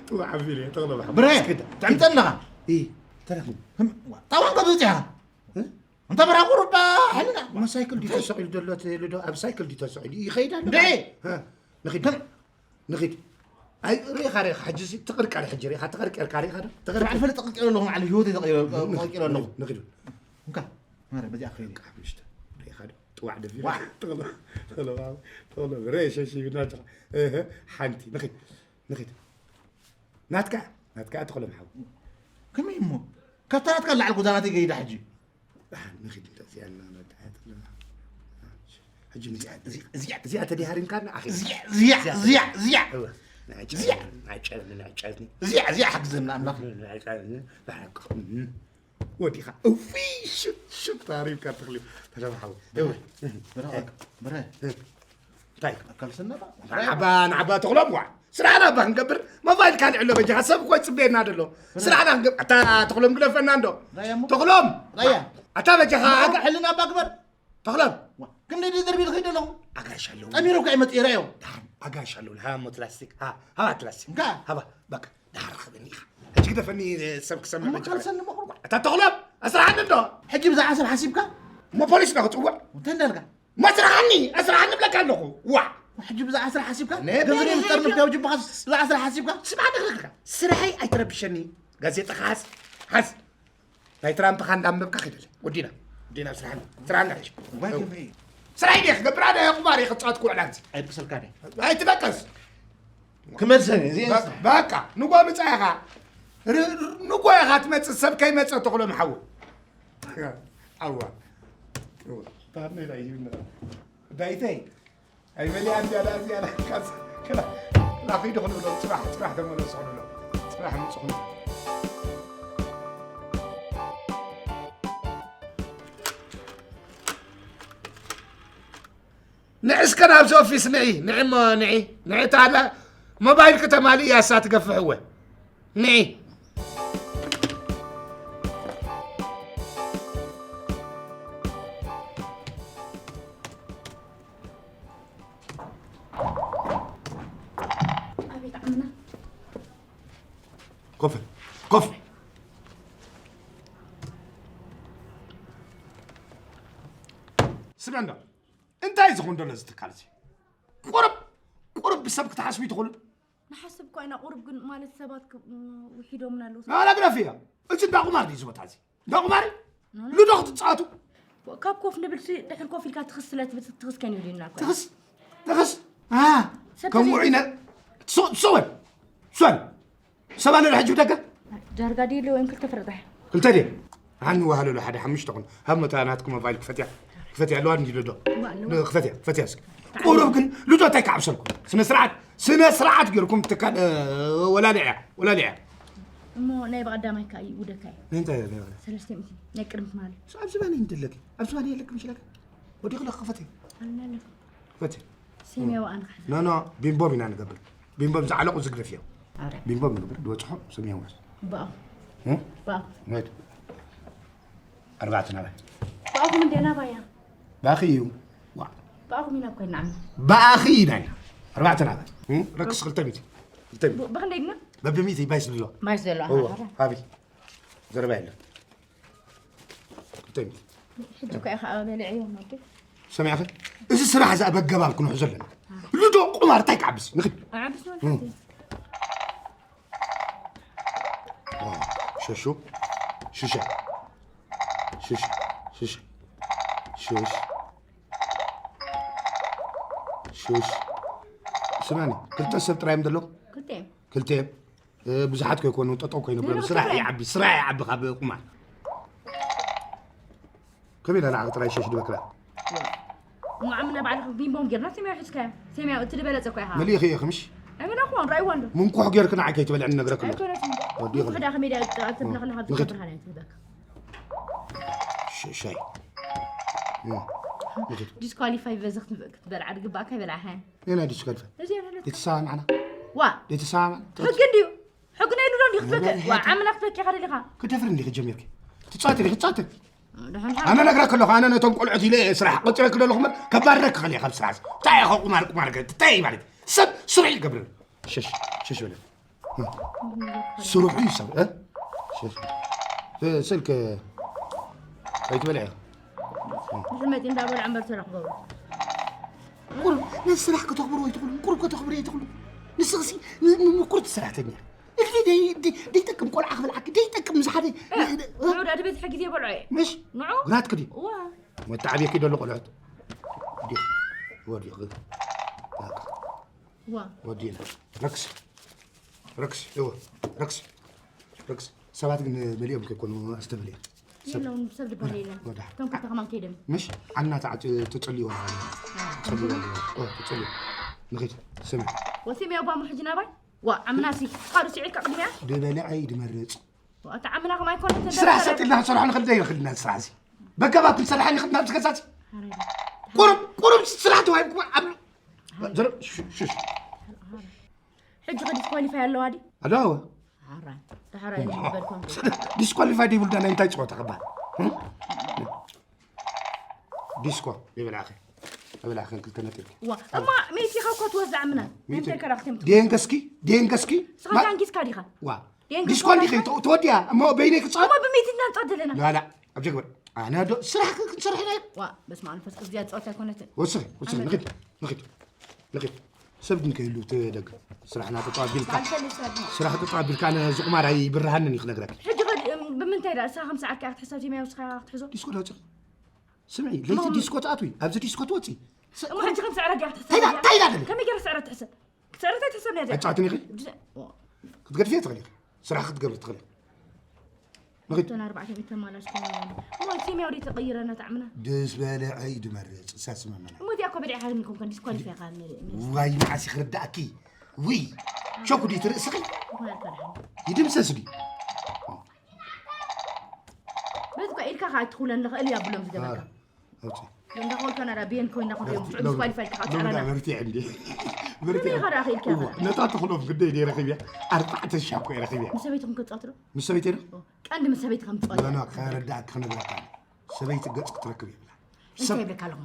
ጥዋዕ ኣቢለ እየ፣ ተቕለባ። ብረ! እስኪ ዳ-፣ ትዕምጠኒ ኣለኻ። ኢ፣ ተረኽቡ። ህም፣ ዋ፣ ጣዋን ካብ ዝወፅኻ። እ? እንተ በራ ቁሩባ፣ ሕልና። እሞ ሳይክል ድዩ ተሰቒሉ ዘሎ፣ እቲ ልዶ ኣብ ሳይክል ድዩ ተሰቒሉ? ይኸይድ ኣሎ። እንዴ! እ፣ ንኺድ። ከም ንኺድ። ኣይ፣ ርኢኻ፣ ርኢኻ፣ ሕጂ ሲ ትቕርቀር፣ ሕጂ ርኢኻ፣ ተቐርቀርካ፣ ርኢኻ ዶ? ተቐርቀር። ባዕል ፈለጥ ተቐርቂረ ኣለኹ፣ ባዕል ህይወተይ ተቐይረ፣ ተቐይረ ኣለኹ። ንኺድ፣ ንኺድ። እንካ፣ ማረ፣ በዚኣ ክኸይድ። እንካ፣ ሓሙሽተ። ርኢኻ ዶ? ጥዋዕ ደፊረ። ዋዕ። ተቕሎ፣ ተቕሎ፣ ተቕሎ፣ ርእ፣ ሸሺ፣ ብናትኻ። እህ፣ ሓንቲ፣ ንኺድ፣ ንኺድ። ናትካ፣ ናትካ፣ ተኽሎም ሓው። ከመይ እሞ? ካብታ ናትካ ላዕሊ ጎዛናተይ ገይዳ ሕጂ። ደሓን ንኺድ እንተ እዚኣ እና መጣ። ሕጂ እዚኣ፣ እዚኣ፣ እዚኣ፣ እዚኣ ተደሃሪምካና፣ ኣኺ። እዚኣ፣ እዚኣ፣ እዚኣ፣ እዚኣ፣ እዚኣ። እወ፣ ንዕጨ-፣ እዚኣ። ንዕጨ-፣ ንዕጨ-፣ እዚኣ፣ እዚኣ ሓግዘና ኣምላኽ። ንዕጨ-፣ ብሓቂ። ወዲኻ። እውይ፣ ሽት፣ ሽት፣ ተሃሪምካ ተኽሊ። ተለምሓው። እወ። በረ፣ በረ። እንታይ? ኣካል ስነባ? ንዓባ፣ ንዓባ ተኽሎም ዋ። ስራሕና እባ ክንገብር፣ ሞባይል ካልዕ ኣሎ በጃኻ፣ ሰብ እኮ ይጽበየና ደሎ። ስራሕና ክንገብር፣ ኣታ ተኽሎም ግደፈና እንዶ። ራያ እሞ። ተኽሎም! ራያ። ኣታ በጃኻ፣ ኣታ ኣጋ-፣ ሕልና እባ ግበር። ተኽሎም! ዋ፣ ክንደይ ደርቢ ዝኸይድ ኣለኹ? ኣጋይሽ ኣለዉ። ጠሚሩ እኮ ይመጽእ፣ ራዮ። ደሓን፣ ኣጋይሽ ኣለዉ። ሃባ እሞ ላስቲክ፣ ሃ-፣ ሃባ እቲ ላስቲክ። እንካ። ሃባ፣ በቃ፣ ደሓን ርኸበኒ ኢኻ። ሕጂ ግደፈኒ፣ ሰብ ክሰምዕ እሞ በጃኻ። ካልሰኒ እሞ ቁርቋ። ኣታ ተኽሎም፣ ኣስራሓኒ እንዶ። ሕጂ ብዛዕባ ሰብ ሓሲብካ? እሞ ፖሊስ ዶ ክጽውዕ? እንታይ እንዳልካ? መስርሓኒ፣ ኣስርሓኒ እብለካ ኣለኹ። ዋዕ! ሕጂ ብዛዕባ ስራሕ ሓሲብካ? ነ-፣ ገንዘብ ነ-፣ ይፍጠር ነ-፣ ንፍትያዊ ጅባኻ ብዛዕባ ስራሕ ሓሲብካ? ስማዕ፣ ንኽልክልካ። ስራሐይ ኣይትረብሸኒ። ጋዜጣኻ ሓዝ፣ ሓዝ። ናይ ትራምፕኻ እንዳንበብካ ኺደለ። ወዲና፣ ወዲና ስራሕና። ስራሕና ሕጂ። ዋይ፣ ከመይ? ስራሐይ ድየ ክገብር፣ ኣነ ቁማር እየ ክጻወት ክውዕል ኣንስ። ኣይድቅሰልካ ድየ? ኣይትደቀስ። ክመልሰኒ፣ እዚ በ-፣ በቃ፣ ንጎ ምጻ ኢኻ። ር-፣ ር-፣ ንጎ ኢኻ ትመጽእ፣ ሰብ ከይመጸ ተኽሎም ሓው። ኣዋ። እወ። ታርኔ ዳይ ይብና። ዳይተይ። ኣይበልያን ዝያዳ፣ ዝያዳ። ካስ-፣ ክላ-፣ ክላ ኺዱ ክንብሎ፣ ጽባሕ፣ ጽባሕ ተመለሱ ክንብሎ። ጽባሕ ምጹ ክንብሎ። ንዒ እስከ ናብዚ ኦፊስ ንዒ፣ ንዒ እሞ ንዒ፣ ንዒ እታ ኣላ ሞባይል ከተማልእ እያ እሳ ትገፍሕ እወ። ንዒ። ኣቤት ዓምና። ኮፍ፣ ኮፍ። ስምዕ እንዶ። እንታይ ዝኹን ደሎ እዚ ትካል እዚ? ቁሩብ ቁሩብ ብሰብ ክትሓስቡ ይትኽእሉ። ንሓስብ እኳ ኢና ቁሩብ፣ ግን ማለት ሰባት ክ- ም- ውሒዶምና ኣለዉ። ናላ ግደፍያ። እዚ እንዳ ቁማር ድዩ እዚ ቦታ እዚ? እንዳ ቁማር እዩ? ሉዶ ክትፃወቱ? ካብ ኮፍ ንብል ሲ ድሕር ኮፍ ኢልካ ትኽስ ስለ ትብል ትኽስ ከን ይብሉና እኮ። ትኽስ ትኽስ አ ከም ውዒነ ትሰወል ትሰወል ሰብ ኣለዶ ሕጂ ብደገ ዳርጋ ድዩ ኣለዎ ክልተ ፍረጣሕ ክልተ ድየ ሓኒ ዋሃለሉ ሓደ ሓሙሽተ ኹን ሃብ መታ ናትኩም ሞባይል ክፈትያ ክፈትያ ኣለዋ እንዲ ዶ ክፈትያ ክፈትያ እስኪ ቁሩብ ግን ልዶ እንታይ ክዓብሰልኩም ስነ ስርዓት ስነ ስርዓት ገይርኩም ትካል ወላልዕያ ወላልዕያ እሞ ናይ ብቐዳማይ ከ እዩ ውደካ እዩ ናይ እንታይ ናይ ወላ ሰለስተ ሚእቲ ናይ ቅድሚ ትማሊ ኣብ ዝባን እዩ እንደለክ ኣብ ዝባን የለክ ምሽለክ ወዲኹ ለክ ክፈትያ ኣለለክ ክፈትያ ስሜው ኣንካ ኖ ኖ ቢምቦም ኢና ንገብር ቢምቦም ዝዓለቑ ዝግደፍ እዮም ቢምቦም ንገብር ድወፅሖ ስሜው ዋስ ባእ ባእ ኣርባዕተ ናባይ ባእኹም እንዴ ናባያ ባኺ እዩ ባእኹም ኢና ኮይና ባእኺ ኢና ኢና ኣርባዕተ ናባይ ረክስ ክልተ ሚእቲ ክልተ ሚእቲ ብኽንደይ ግና በብሚእቲ ባይስ ዝብሎ ማይስ ዘሎ ሃቢ ዘረባ የለን ክልተ ሚእቲ ሕጂ እኮ ኢኻ በልዕዮ ማዲ ሰሚዕኺ እዚ ስራሕ እዛ በገባብ ክንሑ ዘለና ልዶ ቁማር እንታይ ክዓብስ ንኽድ ኣዕብስ ማለት ሸሹ ሽሸ ሽሽ ሽሽ ሽሽ ሽሽ ስማኒ ክልተ ሰብ ጥራይ እዮም ዘለዉ ክልተ እዮም ብዙሓት ከይኮኑ ጠጠው ከይነብሩ ስራሕ ይዓቢ ስራሕ ይዓቢ ካብ ቁማር ከመይ ኢላ ንዓኺ ጥራይ ሸሽ ዝበክላ ንዓምና ባዕልኻ ቢምቦም ጌርና ሰማያዊ ሒዝካዮ ሰማያዊ እቲ ዝበለፀ እኮ ኢኻ መሊእኺ ኢኺ ምሽ ኣበላ እኮ ንራእይዋ እንዶ ምንኩሕ ጌርክ ንዓይ ከይትበልዕኒ ነግረክሎ ኣይኮነትን ወዲኹ ምንኩሕ ዳ ከመይ ዳ ትብላ ከለኻ ንኽድ ብትገብር ሃላ ትህበካ ሽ- ሻይ ዲስኳሊፋይ በዚ ክትበልዓ ድግባእካ ይበልዓኻ ሌላ ዲስኳሊፋይ እዚ የብለካ የተሰማማዕና ዋ የተሰማማዕና ሕጊ እንድዩ ሕጉና ኢሉ ዶ እንዲዩ ክትበክዕ ዋ ዓምና ክትበኪ ኢኻ ደሊኻ ክትደፍሪ እንዲኺ ጀሚርኪ ትፃወቲ ዲኺ ትፃወቲ ኣነ ነግረክ ኣለኹ ኣነ ነቶም ቆልዑት ኢለ እየ ስራሕ ቆፂረክ ደለኹ እምበር ከባርረክ ክኽእል እየ ካብ ስራሕ እዚ እንታይ ኢኻ ቁማር ቁማር ገ- እንታይ እዩ ማለት ሰብ ስሩዕ ይገብር ሸሽ ሸሽ በለ ስሩዕ እዩ ሰብ እ? ሸሽ እ፣ ስልክ ከይትበልዐ ድሕር መፂ እንዳበልዐ እምበር ስራሕ ገብሩ ቁሩብ ነዚ ስራሕ ከተኽብርዎ ኣይትኽእሉ ቁሩብ ከተኽብርዎ ኣይትኽእሉ ንስኽሲ ምቁርቲ ሰራሕተኛ እግሪ ደይጠቅም ቆልዓ ክበልዓኪ ደይጠቅም ምስ ሓደ ንዑ ዳ ድበዝሐ ግዜ በልዖ እየ ምሽ ግራት ክዲ እዋ መተዓብየኪ ደሎ ቆልዑት ወዲኹ ወዲኹ እዋ ወዲና ረክስ ረክስ እወ ረክስ ረክስ ሰባት ግን መሊኦም ከይኮኑ ኣስተብልየ የለውን ሰብ ዝበሃል የለን ወዳ እቶም ክልተ ከማን ከይደም ምሽ ዓና ተዓፂ ተፀልዩ ተፀልዩ ተፀልዩ ንኺድ ስሚ ወሲም ያው ባሙ ሕጂ ናባይ ዋ ዓምናሲ ካሩ ስዒድካ ቅድሚያ ድበልዐይ ድመርፅ ዋታ ዓምና ከማይ ኮነ ስራሕ ሰጢልና ሰራሕ ንኽእል ዘይኽእልና ስራሕ እዚ በገባ ክንሰርሐ ንኽእል ናብዚ ገዛዚ ቁሩብ ቁሩብ ስራሕ ተዋሂብኩም ኣብ ዘረ- ሹ- ሹሽ ሕጂ ከ ዲስኳሊፋይ ኣለዋ ዲ ኣለዋ ሓራይ ዳሕራይ ዝበልኩም ዲስኳሊፋይ ደይብሉ ዳና እንታይ ፀወታ ክበሃል ዲስኮ ይብላኸ ይብላኸ ክልተ ነጥብ ዋ እማ ሜቲኻ እኮ ትወዛዕ ምና ምንታይ ከራኽትም ዴንገስኪ ዴንገስኪ ስኻ ዳንጊስካ ዲኻ ዋ ዴንገስኪ ዲስኮ እንዲኸ ተወዲያ እሞ በይነይ ክፃወት እሞ ብሜቲ እናንፃደለና ላላ ኣብ ጀግበር ኣነ ዶ ስራሕ ክንሰርሕ ኢና ዋ በስመ ኣብ መንፈስ ቅዱስ እዚኣ ፀወታ ኣይኮነትን ወስኺ ወስኺ ንኺድ ንኺድ ንኺድ ንኺድ ሰብ ግን ከይሉ ትደግ ስራሕና ተጠዋቢልካ ስራሕ ተጠዋቢልካ ነዚ ቁማር ኣይብርሃንን እዩ ክነግረካ ሕጂ ኸዲ ብምንታይ ዳ እስኻ ከም ሰዓት ከኣ ክትሕሰብ ቲማዮ እስኻ ክትሕዞ ዲስኮ ዳውፅእ ስምዒ ለይቲ ዲስኮ ትኣትዊ ኣብዚ ዲስኮ ትወፂ እሞ ሕጂ ከም ሰዕረ ዲያ ክትሕሰብ እንታይ ኢላ ደለ ከመይ ገይረ ሰዕረ ትሕሰብ ክትሰዕረ እንታይ ትሕሰብ ነዚ ኣጫውትኒ ኢኺ ክትገድፍዮ ትኽእል ኢኺ ስራሕ ክትገብሪ ትኽእል ንኺድ እተን ኣርባዕተ ሚእቲ ተማላሽ ከማን እሞ እቲ ሚያው ተቐይረና ጣዕምና ድስ በለ ዐይ ድመርፅ ሳስመመና እሞ እዚኣ እኮ በሊዕካ ግን ኮንካ ዲስኳሊፋይ ኢኻ ዋይ መዓስ ክርዳእኪ ውይ ሸኩ ድዩ ትርእስኺ ይኾነልካ ድሓን ይድምሰስ ድዩ በዚ እኳ ኢድካ ከዓ ኣይትኽውለን ንኽእል እያ ብሎም ዝገበርካ እንዳኸልካ ናዳ ብየን ኮይና ክንሪኦም ብትዑ ዲስኳሊፋይ ኢልካ ከዓ ትዕረና መርቲዕ እንዲ መርቲዕ ኢኻ ደኣ ክኢልካ ኢኻ ነታ ትኽሎም ግደይ እየ ረኺብያ ኣርባዕተ ሺሕ እኮ እየ ረኺብያ ምስ ሰበይትኹም ክትፃወቱ ዶ ምስ ሰበይተይ ዶ ቀንዲ ምስ ሰበይትኻ ምፅዋት ኖ ከረዳእካ ክነግረካ ሰበይቲ ገፅ ክትረክብ የብላ እንታይ ይብለካ ኣለኹ?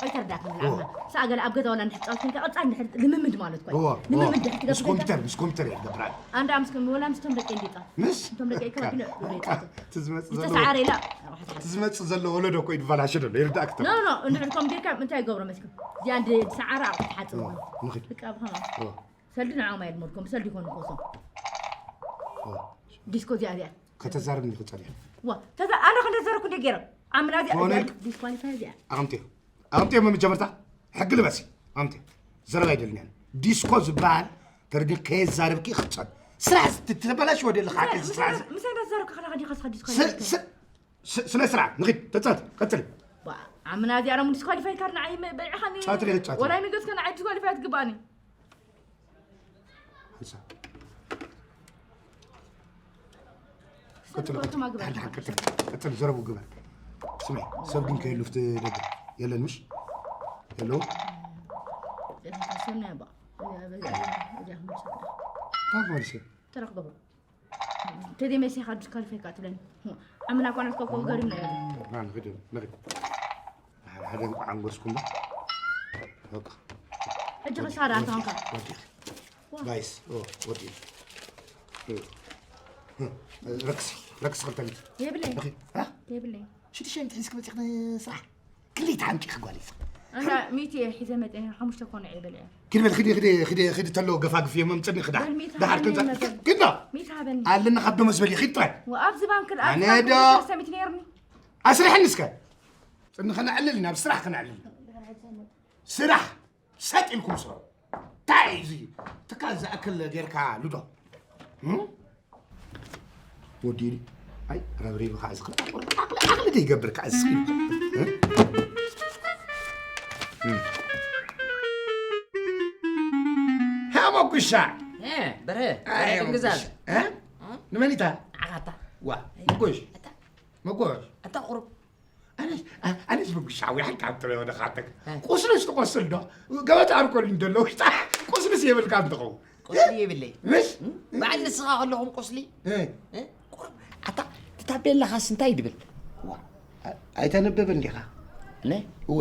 ኣይተረዳእካን። ንዓና ሰኣ ገለ ኣብ ገዛ ዋላ እንድሕር ጻወት ኮንካ ቀጻል እንድሕር ልምምድ ማለት እኮ እዩ። እዋ፣ እዋ። ልምምድ ድሕር ምስ ትገብር ኮምፒውተር፣ ምስ ኮምፒውተር እየ ዝገብር ኣነ። ኣንዳ ምስ ኮም-፣ ወላ ምስቶም ደቂ እንዲጻወት። ምስ? እቶም ደቂ እኮ ግን ዶ ይጻወት። ትዝመጽ ዘሎ ዝተሰዓረ ኢላ ኣቑሑ ትሓጽብ። ትዝመጽ ዘሎ ወለዶ እኮ ይበላሽ ዘሎ፣ ይርዳእክ ተሎ። ኖ፣ ኖ፣ እንድሕር ከም ጌርካ እንታይ ይገብሮ መስኪ? እዚኣ እንድ-፣ ሰዓረ ኣቑሑ ትሓጽብ እዋ፣ እኮ። ንኺድ። ብቃብኻ። እዋ። ሰልዲ ንዓኦም ኣይልመድኩም፣ ብሰልዲ ይኾኑ እኮ እሶም። እዋ። ዲስኮ እዚኣ፣ እዚኣ። ከተዛርብኒ ክጸልእ። ዋ፣ ተዛ-፣ ኣነ ክንደ ዘረኩ እንደ ገይረ። ዓምና እዚኣ፣ ኮነ እዚኣ፣ ዲስኳሊፋይ እዚኣ። ኣቕምጥዮ። ኣቕምጥዮ መጀመርታ። ሕጊ ልበሲ። ኣቕምጥዮ። ዘረባ ኣይደልንያን። ዲስኮ ዝበሃል ተረዲን ከየዛረብኪ ክጸል። ስራሕ ዝ-፣ ት-፣ ተበላሽ ወደ ለኻ ምሳይ፣ ስራሕ ዝ-፣ ምሳይ እንዳዛረብካ ከለኻ ዲኻ ስኻ ስ-፣ ዲስኳሊፋይ ስ-፣ ስ-፣ ስነ ስርዓት። ንኺድ፣ ተጻወት። ቀጽል። ዋ፣ ዓምና እዚኣ ረሙ ዲስኳሊፋይ ካር ንዓይ መ-፣ በሊዕኻኒ። ጸወት ሪኢት ጸወት። ወላ ይመገስካ ንዓይ ዲስኳሊፋይ ትግባኒ። ሓንሳብ። ቀጥሎ፣ ቀጥሎ። ሓንቲ፣ ሓንቲ፣ ቀጥሎ፣ ቀጥሎ፣ ዘረቡ ግበር። ስማይ፣ ሰብ ግን ከየሉ ፍቲ ደገ የለን፣ ምሽ? የለውም? እዚኣ ተሰምያ ባ። እዚኣ፣ እዚኣ፣ እዚኣ፣ እዚኣ፣ እንታይ ማለት እዩ? ተረኽበባ። ተደይ መሲኻ ዲስኳሊፋይ ከኣ ትብለኒ። ዓምና እኳ ናትካ እኮ ገሪምና ኢና። ና፣ ንኽድ፣ ንኽድ። ሓደ፣ ሓደ እንኳ ዓንጎስኩም ዶ? በቃ። ሕጂ ክሳራ ኣንታ ኾንካ። ወዲኺ። ዋ። ጋይስ፣ ኦ፣ ወዲኺ። ረክሲ፣ ረክሲ ክልተ ሚእቲ። የብለይ። ኦኬ፣ አ? የብለይ። ሽዱሽተ ሚእቲ ሒዝኪ መፂእኺ ንስራሕ። ክንደይ ተሓንቂኺ ጓል ኢኺ? ኣንታ ሚእቲ እየ ሒዘ መፅአ፣ ሓሙሽተ ኮነ እየ በሊዐ። ኪድ በል፣ ኪድ፣ ኪድ፣ ኪድ፣ ኪድ ተሎ ገፋ ግፊ እዮም ኣምፅኒ ክዳ። በል ሚእቲ ደሓር ሃበኒ ክንተ-፣ መበል። ኪድ ዶ? ሚእቲ ሃበኒ። ኣለና ካብ ደሞዝ በሊ፣ ኪድ ጥራይ። ወኣብዚ ባንክ፣ ኣብዚ ኣነ ባንክ ዶ? ሰለስተ ሚእቲ ነይርኒ። ኣስርሐኒ እስከ። ፅኒ ከነዕልል ኢና፣ ኣብ ስራሕ ከነዕልል ኢና። ስራሕ ሰጥ ኢልኩም ስርሑ። እንታይ እዩ እዚ? ትካል ዝኣክል ጌርካ ልዶ? እም? ወዲኒ። ኣይ፣ ረብሪብኻ እዚ ክልተ ቁርጥ ዓቕሊ፣ ዓቕሊ ዘይገብር ከኣ እዚ ስኪል። እ? እም። ሃ፣ መጉሻ። እ፣ በርሀ፣ ኣይ፣ ደንግዛል። መጉሻ። እ? እ? ንመን ኢታ? ንዓኻ እታ። ዋ፣ ኣይ፣ መጉሽ። ኣታ። መጉሽ። ኣታ ቁሩብ። ኣነስ፣ ኣ-፣ ኣነስ መጉሻ፣ ወይ ሓንቲ ካብ ጥረ ወደ ኻተክ። እ። ቁስልስ ትቆስል ዶ? ገበታ ኣልኮል እንደሎ ውሽጣ ቁስልስ የብልካ እንትኸውን። ቁስሊ የብለይ። ምሽ? እም? በዓል ንስኻ ከለኹም ቁስሊ? እ። እ? ቁሩብ፣ ኣታ፣ እቲ ታቤላኻስ እንታይ ይድብል? ዋ፣ ኣ-፣ ኣይተንብብን ዲኻ? እነ? እወ።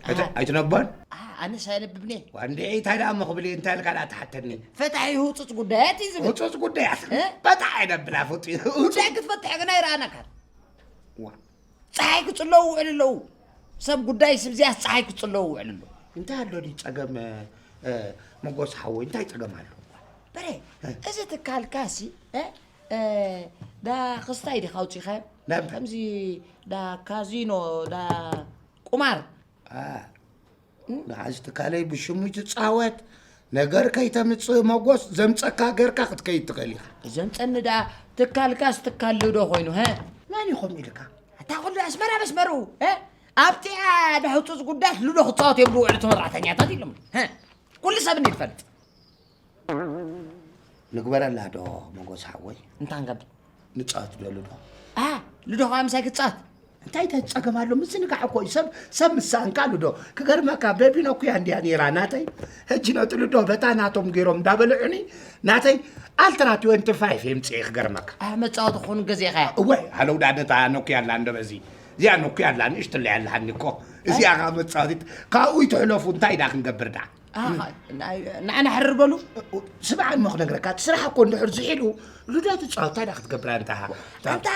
ኣይተ-፣ ኣሃ። ኣይትነቦን? ኣሃ፣ ኣነስ ኣየነብብን እየ። ዋ፣ እንዴ፣ እንታይ ደኣ እሞ ክብል እየ፣ እንታይ ኢልካ ደኣ ትሓተኒ? ፈታሒ ህጹጽ ጉዳያት እዩ ዝብል። ህጹጽ ጉዳያት? እ? በጣዕ የነብላ ፈጡ። ጉዳይ ክትፈትሕ ግን ኣይረኣናካን። ዋ። ጸሓይ ክጽለዉ ውዕል ኣለዉ። ሰብ ጉዳይ ስብ እዚኣስ ጸሓይ ክጽለዉ ውዕል ኣለዉ። እንታይ ኣሎ ድዩ ጸገም፣ እ፣ መጎስ ሓወይ? እንታይ ጸገም ኣሎ? በረ፣ እ። እዚ ትካልካሲ፣ እ፣ እ፣ ዳ ክስታይ ዲኻ ኣውጺኻዮ? ናብ ከምዚ ዳ ካዚኖ፣ ዳ ቁማር። ኣ፣ ንሓዚ ትካለይ ብሽሙ ትጻወት፣ ነገር ከይተምጽእ መጎስ ዘምጸካ ገርካ ክትከይድ ትኽእል ኢኻ። ዘምጸኒ ደኣ ትካልካስ ትካል ልዶ ኮይኑ፣ ሀ? መን እዩ ከምኡ ኢልካ? ኣታ ኩሉ ኣስመራ መስመሩ፣ ሀ? ኣብቲኣ ዳ ህጹጽ ጉዳያት ልዶ ክጻወት እዮም ዝውዕሉ ተመራዕተኛታት ኢሎም፣ ሀ? ኩሉ ሰብ እንዲ ትፈልጥ። ንግበረላ ዶ መጎስ ሓወይ? እንታይ ንገብር? ንጻወት ዶ ልዶ? ኣ፣ ልዶ ኸኣ ምሳይ ክጻወት? እንታይ እንታይ ጸገም ኣሎ? ምዝንጋዕ እኮ እዩ። ሰብ፣ ሰብ ምስ ሰኣንካ ልዶ። ክገርመካ፣ በቢኖ እኮ እያ እንድያ ነይራ ናተይ። ሕጂ ነቲ ልዶ በታ ናቶም ገይሮም እንዳበልዑኒ፣ ናተይ ኣልትራ ትወንቲ ፋይፍ የምጽኤ ክገርመካ። ኣ፣ መጻወቲ ክኾኑ ገዚእኻያ? እወ፣ ሃለው ዳ ነታ ኖክያ ኣላ እንዶ በዚ። እዚኣ ኖክያ ኣላ፣ ንእሽትለይ ኣለሃኒ እኮ። እዚኣ ኸኣ መጻወቲት፣ ካብኡ ይትሕለፉ፣ እንታይ ዳ ክንገብር ዳ? ኣኻ፣ ናይ-፣ ንዓና ሕርር በሉ። ስምዓኒ እሞ ክነግረካ፣ እቲ ስራሕ እኮ እንድሕር ዝሒሉ፣ ልደቱ ጸወታ ዳ ክትገብር ኣንታ። ኣንታ፣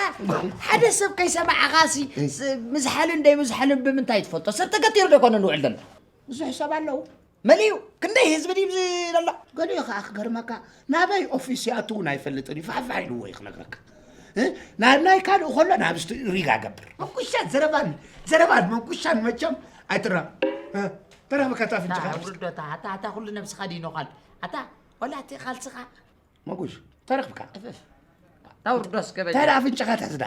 ሓደ ሰብ ከይሰማዕኻሲ፣ እ። ስ-፣ ምዝሓልን ደይምዝሓልን ብምንታይ ትፈልጦ? ሰብ ተገቲሩ ዶ ኣይኮነን ንውዕል ዘለና? ብዙሕ ሰብ ኣለዉ። መሊኡ፣ ክንደይ ህዝቢ ድዩ ኣብዚ ዘሎ? ገሊኡ ኸኣ ክገርመካ፣ ናበይ ኦፊስ ይኣቱ እውን ኣይፈልጥን እዩ፣ ፋሕፋሕ ኢልዎ እዩ ክነግረካ። እ? ናብ ናይ ካልእ ከሎ፣ ናብ ስቱ-፣ ሪጋ ገብር። መንኩሻ ዘረባን፣ ዘረባን መንኩሻን መቸም ኣይትራ-፣ እ? ተራኸበካ ኣፍንጫኻ ኣታ ተብስ-፣ ውርዶታ፣ ኣታ፣ ኣታ ኩሉ ነብስኻ ድዩ ነዃል? ኣታ፣ ወላ እቲ ኻልስኻ? መጉሽ፣ ተረኽብካ። እፍፍ። ታውርዶ እስከ በጃ። ተራ ኣፍንጫኻ ተዝዳ።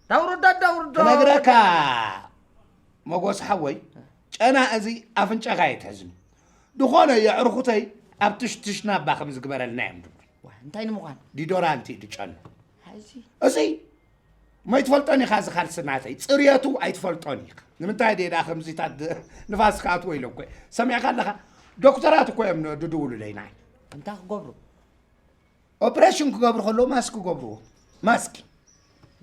ታውርዶ፣ ታውርዶ። ክነግረካ፣ መጎስ ሓወይ፣ ጨና እዚ ኣፍንጫኻ ኣይትሕዝኒ። ዝኾነ የዕርኹተይ ኣብ ትሽትሽ ናባ ከም ዝግበረልና እዮም ድብሉ። ዋ፣ እንታይ ንምዃን? ዲዶራንት እዩ ድጨኑ። ሓዚ? እዚ እሞ ኣይትፈልጦን ኢኻ፣ እዚ ካልሲ ናተይ ጽርየቱ ኣይትፈልጦን ኢኻ። ንምንታይ ደኣ ከምዚታት ድ-፣ ንፋስ ክኣትዎ ኢለ እኮ እየ። ሰሚዕካ ኣለኻ? ዶክተራት እኮ እዮም ን-፣ ድድውሉለይ ንዓይ። እንታይ ክገብሩ? ኦፕሬሽን ክገብሩ ከለዉ ማስክ ክገብርዎ። ማስክ።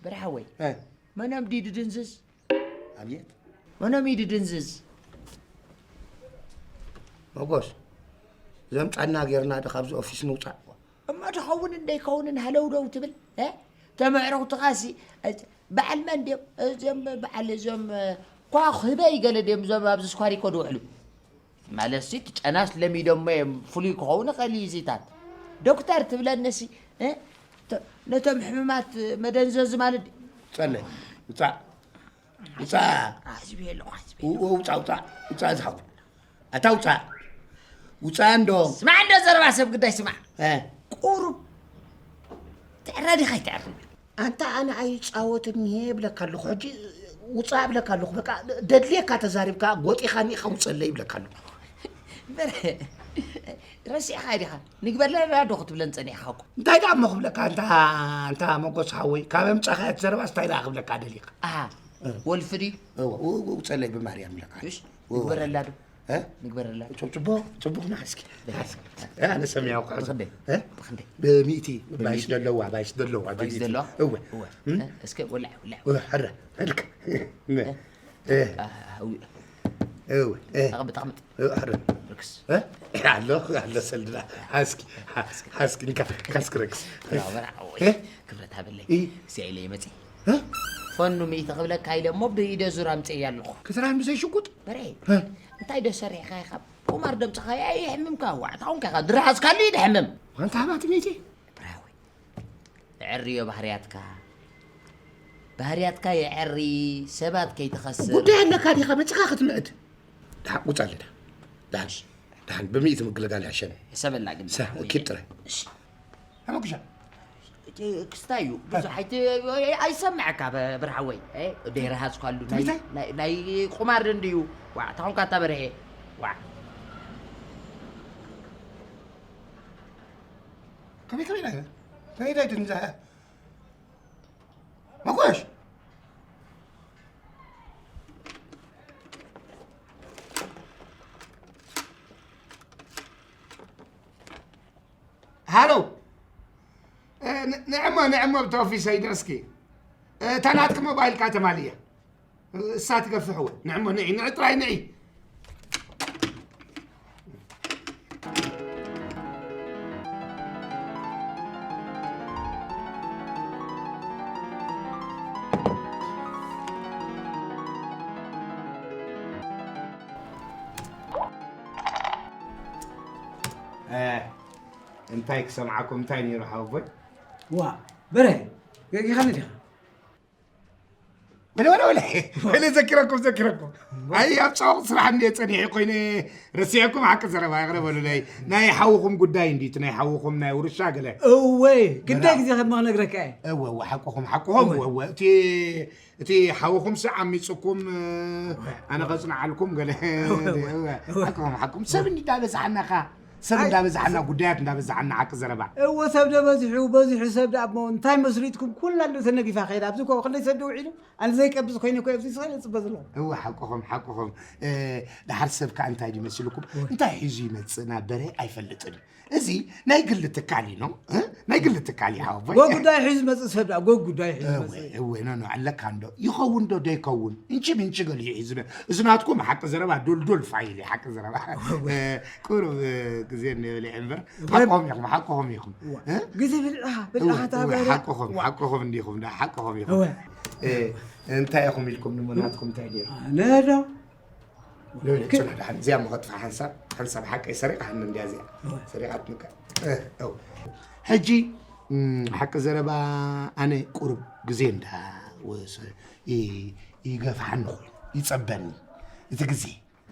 ብርሓወይ፣ እ። መን እዮም ድዩ ድድንዝዝ? ኣብየት። መኖም እዩ ድድንዝዝ? መጎስ፣ ዘምጻና ጌርና ዶ ካብዚ ኦፊስ ንውጻእ? እሞ ትኸውን እንደይከውንን ሃለውደው ትብል፣ እ? ተመዕረኹትኻሲ፣ እ፣ በዓል መን ድዮም? እዚኦም በዓል እዚኦም፣ እ፣ ኳኽ ህበይ ገለ ድዮም እዞም ኣብዚ ስኳሪኮ ድውዕሉ? ማለትሲ እቲ ጨናስ ለሚዶሞ እዮም፣ ፍሉይ ክኸውን ይኽእል እዩ እዚታት። ዶክተር ትብለንሲ፣ እ? ተ-፣ ነቶም ሕሙማት መደንዘዚ ማለት ድዩ? ጸለይ፣ ውጻእ። ውጻእ። ኣሕዝቢ ኣለኹ፣ ኣሕዝቢ ው-፣ ኣለኹ። ው-፣ ውጻእ፣ ውጻእ። ውጻእ ዝኸውን። ኣታ ውጻእ። ውጻእ እንዶ። ስማዕ እንዶ ዘረባ ሰብ ግዳይ ስማዕ። እ። ቁሩብ ትዕረ ዲኻ ኣይትዕርን? ኣንታ ኣነ ኣይጻወትን እየ እብለካ ኣለኹ። ሕጂ ውጻእ እብለካ ኣለኹ። በቃ ደድልየካ ተዛሪብካ ጎጢኻኒ ኢኻ ውጸለይ እብለካ ኣለኹ። በረ፣ ረሲዕኻ ዲኻ? ንግበረላ ዶ ክትብለን ጸኒሕኻ እኮ? እንታይ ደኣ እሞ ክብለካ ኣንታ፣ ኣንታ መጎስ ሓወይ፣ ካብ ኣምጻኻያ እቲ ዘረባስ እንታይ ደኣ ክብለካ ደሊኻ? ኣሃ፣ እ። ወልፊ ድዩ? እወ፣ ው-፣ ው-፣ ውጸለይ ብማርያም እብለካ። እሺ፣ እወ። ንግበረላ ዶ? እ? ንግበረላ። ጽቡ-፣ ጽቡቕ፣ ጽቡቕ ና እስኪ። እስኪ። እ፣ ኣነ ሰሚያው ቃል። ብኽንደይ? እ? ብኽንደይ? ብሚእቲ፣ ባይስ ብሚእቲ? ደለዋ፣ ባይስ ደለዋ፣ ባይስ ብሚእቲ። ደለዋ? እወ። እወ። እም? እ፣ እስከ ወላዕ፣ ወላዕ። እወ፣ ሕረ፣ ሕልክ። እ? እ። አ፣ አ፣ እው። እወ፣ እ። ተቐመጥ፣ ተቐመጥ። እወ፣ ሕረ። ርክስ። እ? ኣሎ፣ ኣሎ ሰልድና። ሓስኪ፣ ሓስኪ፣ እንካ፣ ካስኪ ረክስ። በራ፣ በራ፣ ኦይ፣ እ? ክብረት ሃበለይ። እ? እዚኣ ኢለ ይመጺ። እ? ፈኑ ሚእቲ ክብለካ ኢለ እሞ ብኢደ ዙር ኣምጽእያ ኣለኹ። ክትራን ብዘይ ሽጉጥ? በሬ፣ እ? እንታይ ዶ ሰሪሕካ ኢኻ? ቁማር ደምጽኻዮ ኣይሕምምካ፣ ዋዕታ ኾንካ ኢኻ፣ ድረሓዝካሉ እዩ ድሕምም። ዋንታ ሃባቲ ሚእቲ? ብራዊ፣ የዕርዮ ባህርያትካ። ባህርያትካ የዕሪ፣ ሰባት ከይትኸስር። ጉዳይ ኣለካ ዲኻ መጺኻ ክትምዕድ? ደሓን፣ ውጻ ኣለና። ደሓን፣ ደሓን፣ ብሚእቲ ምግልጋል ይሕሸኒ። ሕሰበላ ግን ሰ-፣ ብራዊ። ኪድ ጥራይ። እሺ። ሓመኩሻ። እቲ ክስታይ እዩ። ብዙሕ ኣይቲ-፣ ኣይሰምዐካ በ-፣ ብርሃወይ። እ፣ ደይረሃዝኳሉ ናይ፣ ትምታይ? ናይ፣ ናይ ቁማር እንድዩ። ዋዕ፣ ታኹንካ እታ በርሄ። ዋዕ። ከመይ፣ ከመይ ኢላ? ከመይ ኢላ ድንዛ? መኮሽ! ሃሎ። እ፣ ን-፣ ንዕሞ፣ ንዕሞ ብተወፊሰይ ደስኪ። እ፣ እታ ናትኪ ሞባይል ካተማልያ። እሳ ትገፍሕ እውን። ንዕሞ፣ ንዒ፣ ንዒ ጥራይ ንዒ። እ፣ እንታይ ክሰምዓኩም፣ እንታይ ነይሩ ሓወቦይ? ዋ፣ በረ፣ ገጊኻኒ ዲኻ? ወለ፣ ወለ፣ ወለ፣ ወለ፣ ዘኪረኩም፣ ዘኪረኩም። ኣይ፣ ኣብ ጻውቕ ስራሕ እንድየ ጸኒሐ ኮይነ ረሲዐኩም፣ ሓቂ ዘረባ ይቕረ በሉለይ። ናይ ሓውኹም ጉዳይ እንድዩ፣ እቲ ናይ ሓውኹም ናይ ውርሻ ገለ። እወ፣ ክንደይ በላ። ግዜ ከም ክነግረካ እየ። እወ፣ እወ፣ ሓቅኹም፣ ሓቅኹም፣ እወ። እወ፣ እወ። እቲ፣ እቲ ሓውኹምሲ ዓሚጽኩም፣ እ፣ ኣነ ከጽንዓልኩም ገለ። እወ፣ እወ። እወ፣ እወ። ሓቅኹም፣ ሓቅኹም። ሰብ እንዳበዝሓናኻ፣ ሰብ ኣይ፣ እንዳበዝሓና፣ ሰብ ጉዳያት እንዳበዝሓና፣ ሓቂ ዘረባ። እወ፣ ሰብ ዶ በዚሑ፣ በዚሑ ሰብ ደኣ እሞ እንታይ መስሪትኩም ኩላ እንዶ ተነጊፋ ከይዳ። ኣብዚ እኮ ክንደይ ሰብ ደው ኢሉ፣ ኣነ ዘይቀብጽ ኮይነ እኮ ኣብዚ ስለ ጽበ ዘለኹ። እወ፣ ሓቅኹም፣ ሓቅኹም። እ፣ ደሓር ሰብ ከኣ እንታይ ድዩ መሲልኩም? እወ። እንታይ ሒዙ ይመጽእ ናብ በርሀ ኣይፈልጥን እዩ። እዚ ናይ ግሊ ትካል እዩ፣ ኖ? እ? ናይ ግሊ ትካል እዩ፣ ሓወቦይ። ጎ ጉዳይ ሒዙ መጽእ ሰብ ደኣ፣ ጎ ጉዳይ ሒዙ እወ፣ መጽእ። እወ፣ ኖ፣ ኖ፣ ኣለካ እንዶ። ይኸውን ዶ ደይከውን? እንቺ ምንቺ ገሊኡ ሒዙ ነ-፣ እዚ ናትኩም ሓቂ ዘረባ ዶልዶል ፋይል እዩ፣ ሓቂ ዘረባ። እወ። እ፣ ቁሩብ፣ እ፣ ግዜ እንየበለ እምበር፣ እወ። ሓቅኹም ኢኹም፣ ሓቅኹም ኢኹም። እወ። እ? ግዜ ብልዕኻ፣ እወ፣ ብልዕኻ እወ፣ ተሃገረ። ሓቅኹም፣ እወ። ሓቅኹም እንዲኹም፣ ዳ-፣ ሓቅኹም ኢኹም። እወ። እ፣ እንታይ ኢኹም ኢልኩም፣ ንሞ ናትኩም እንታይ ነይሩ? ኣነ ዶ? ሎለ ክ- ጽናሕ ደሓን፣ እዚኣ እሞ ከጥፍኣ ሓንሳብ፣ ሓንሳብ ሓቀይ ሰሪቓ ሃኒ እንድያ እዚኣ። እወ። ሰሪቓትንካ። እ፣ እው። ሕጂ፣ እም፣ ሓቂ ዘረባ ኣነ ቁሩብ ግዜ እንዳ ወሰ-፣ ይ-፣ ይገፍሓኒ ኮይኑ፣ ይጸበኒ እቲ ግዜ።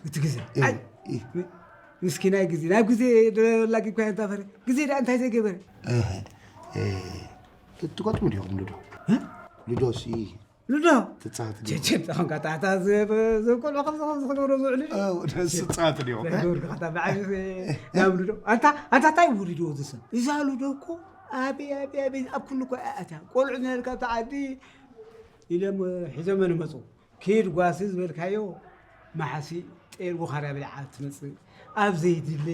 እቲ ግዜ? እ፣ ኣይ፣ እ። ም-፣ ምስኪናይ ግዜ። ናብ ግዜ ዶ ላጊብካዮ እንታ ፈረ? ግዜ ደኣ እንታይ ዘይገበረ? እህ፣ እ፣ ትገጥሙ ዲኹም ሉዶ? እ? ሉዶሲ ሉዶ። ትጻወት ዲኹም? ጀጀብ፣ ጻኹም ካታዕታ ዘ-፣ ዘ-፣ ቆልዑ ከምዚ፣ ከምዚ ክገብሩ ዝውዕሉ ድዩ? ኣው፣ ደስ ትጻወት ዲኹም? ዘገብሩ ካታ ብዓቢ ዘ-፣ ናብ ሉዶ። ኣንታ፣ ኣንታ እንታይ ውሪድዎ እዚ ሰብ? እዛ ሉዶ እኮ ኣበይ፣ ኣበይ፣ ኣበይ፣ ኣብ ኩሉ እኮ እያ ኣትያ። ቆልዑ ነርካ ኣብታ ዓዲ ኢሎም ሒዞም ይመጹ። ኪድ ጓሲ ዝበልካዮ መሓሲ ጤል ወኻርያ በሊዓ ትመጽእ። ኣብ ዘይድለ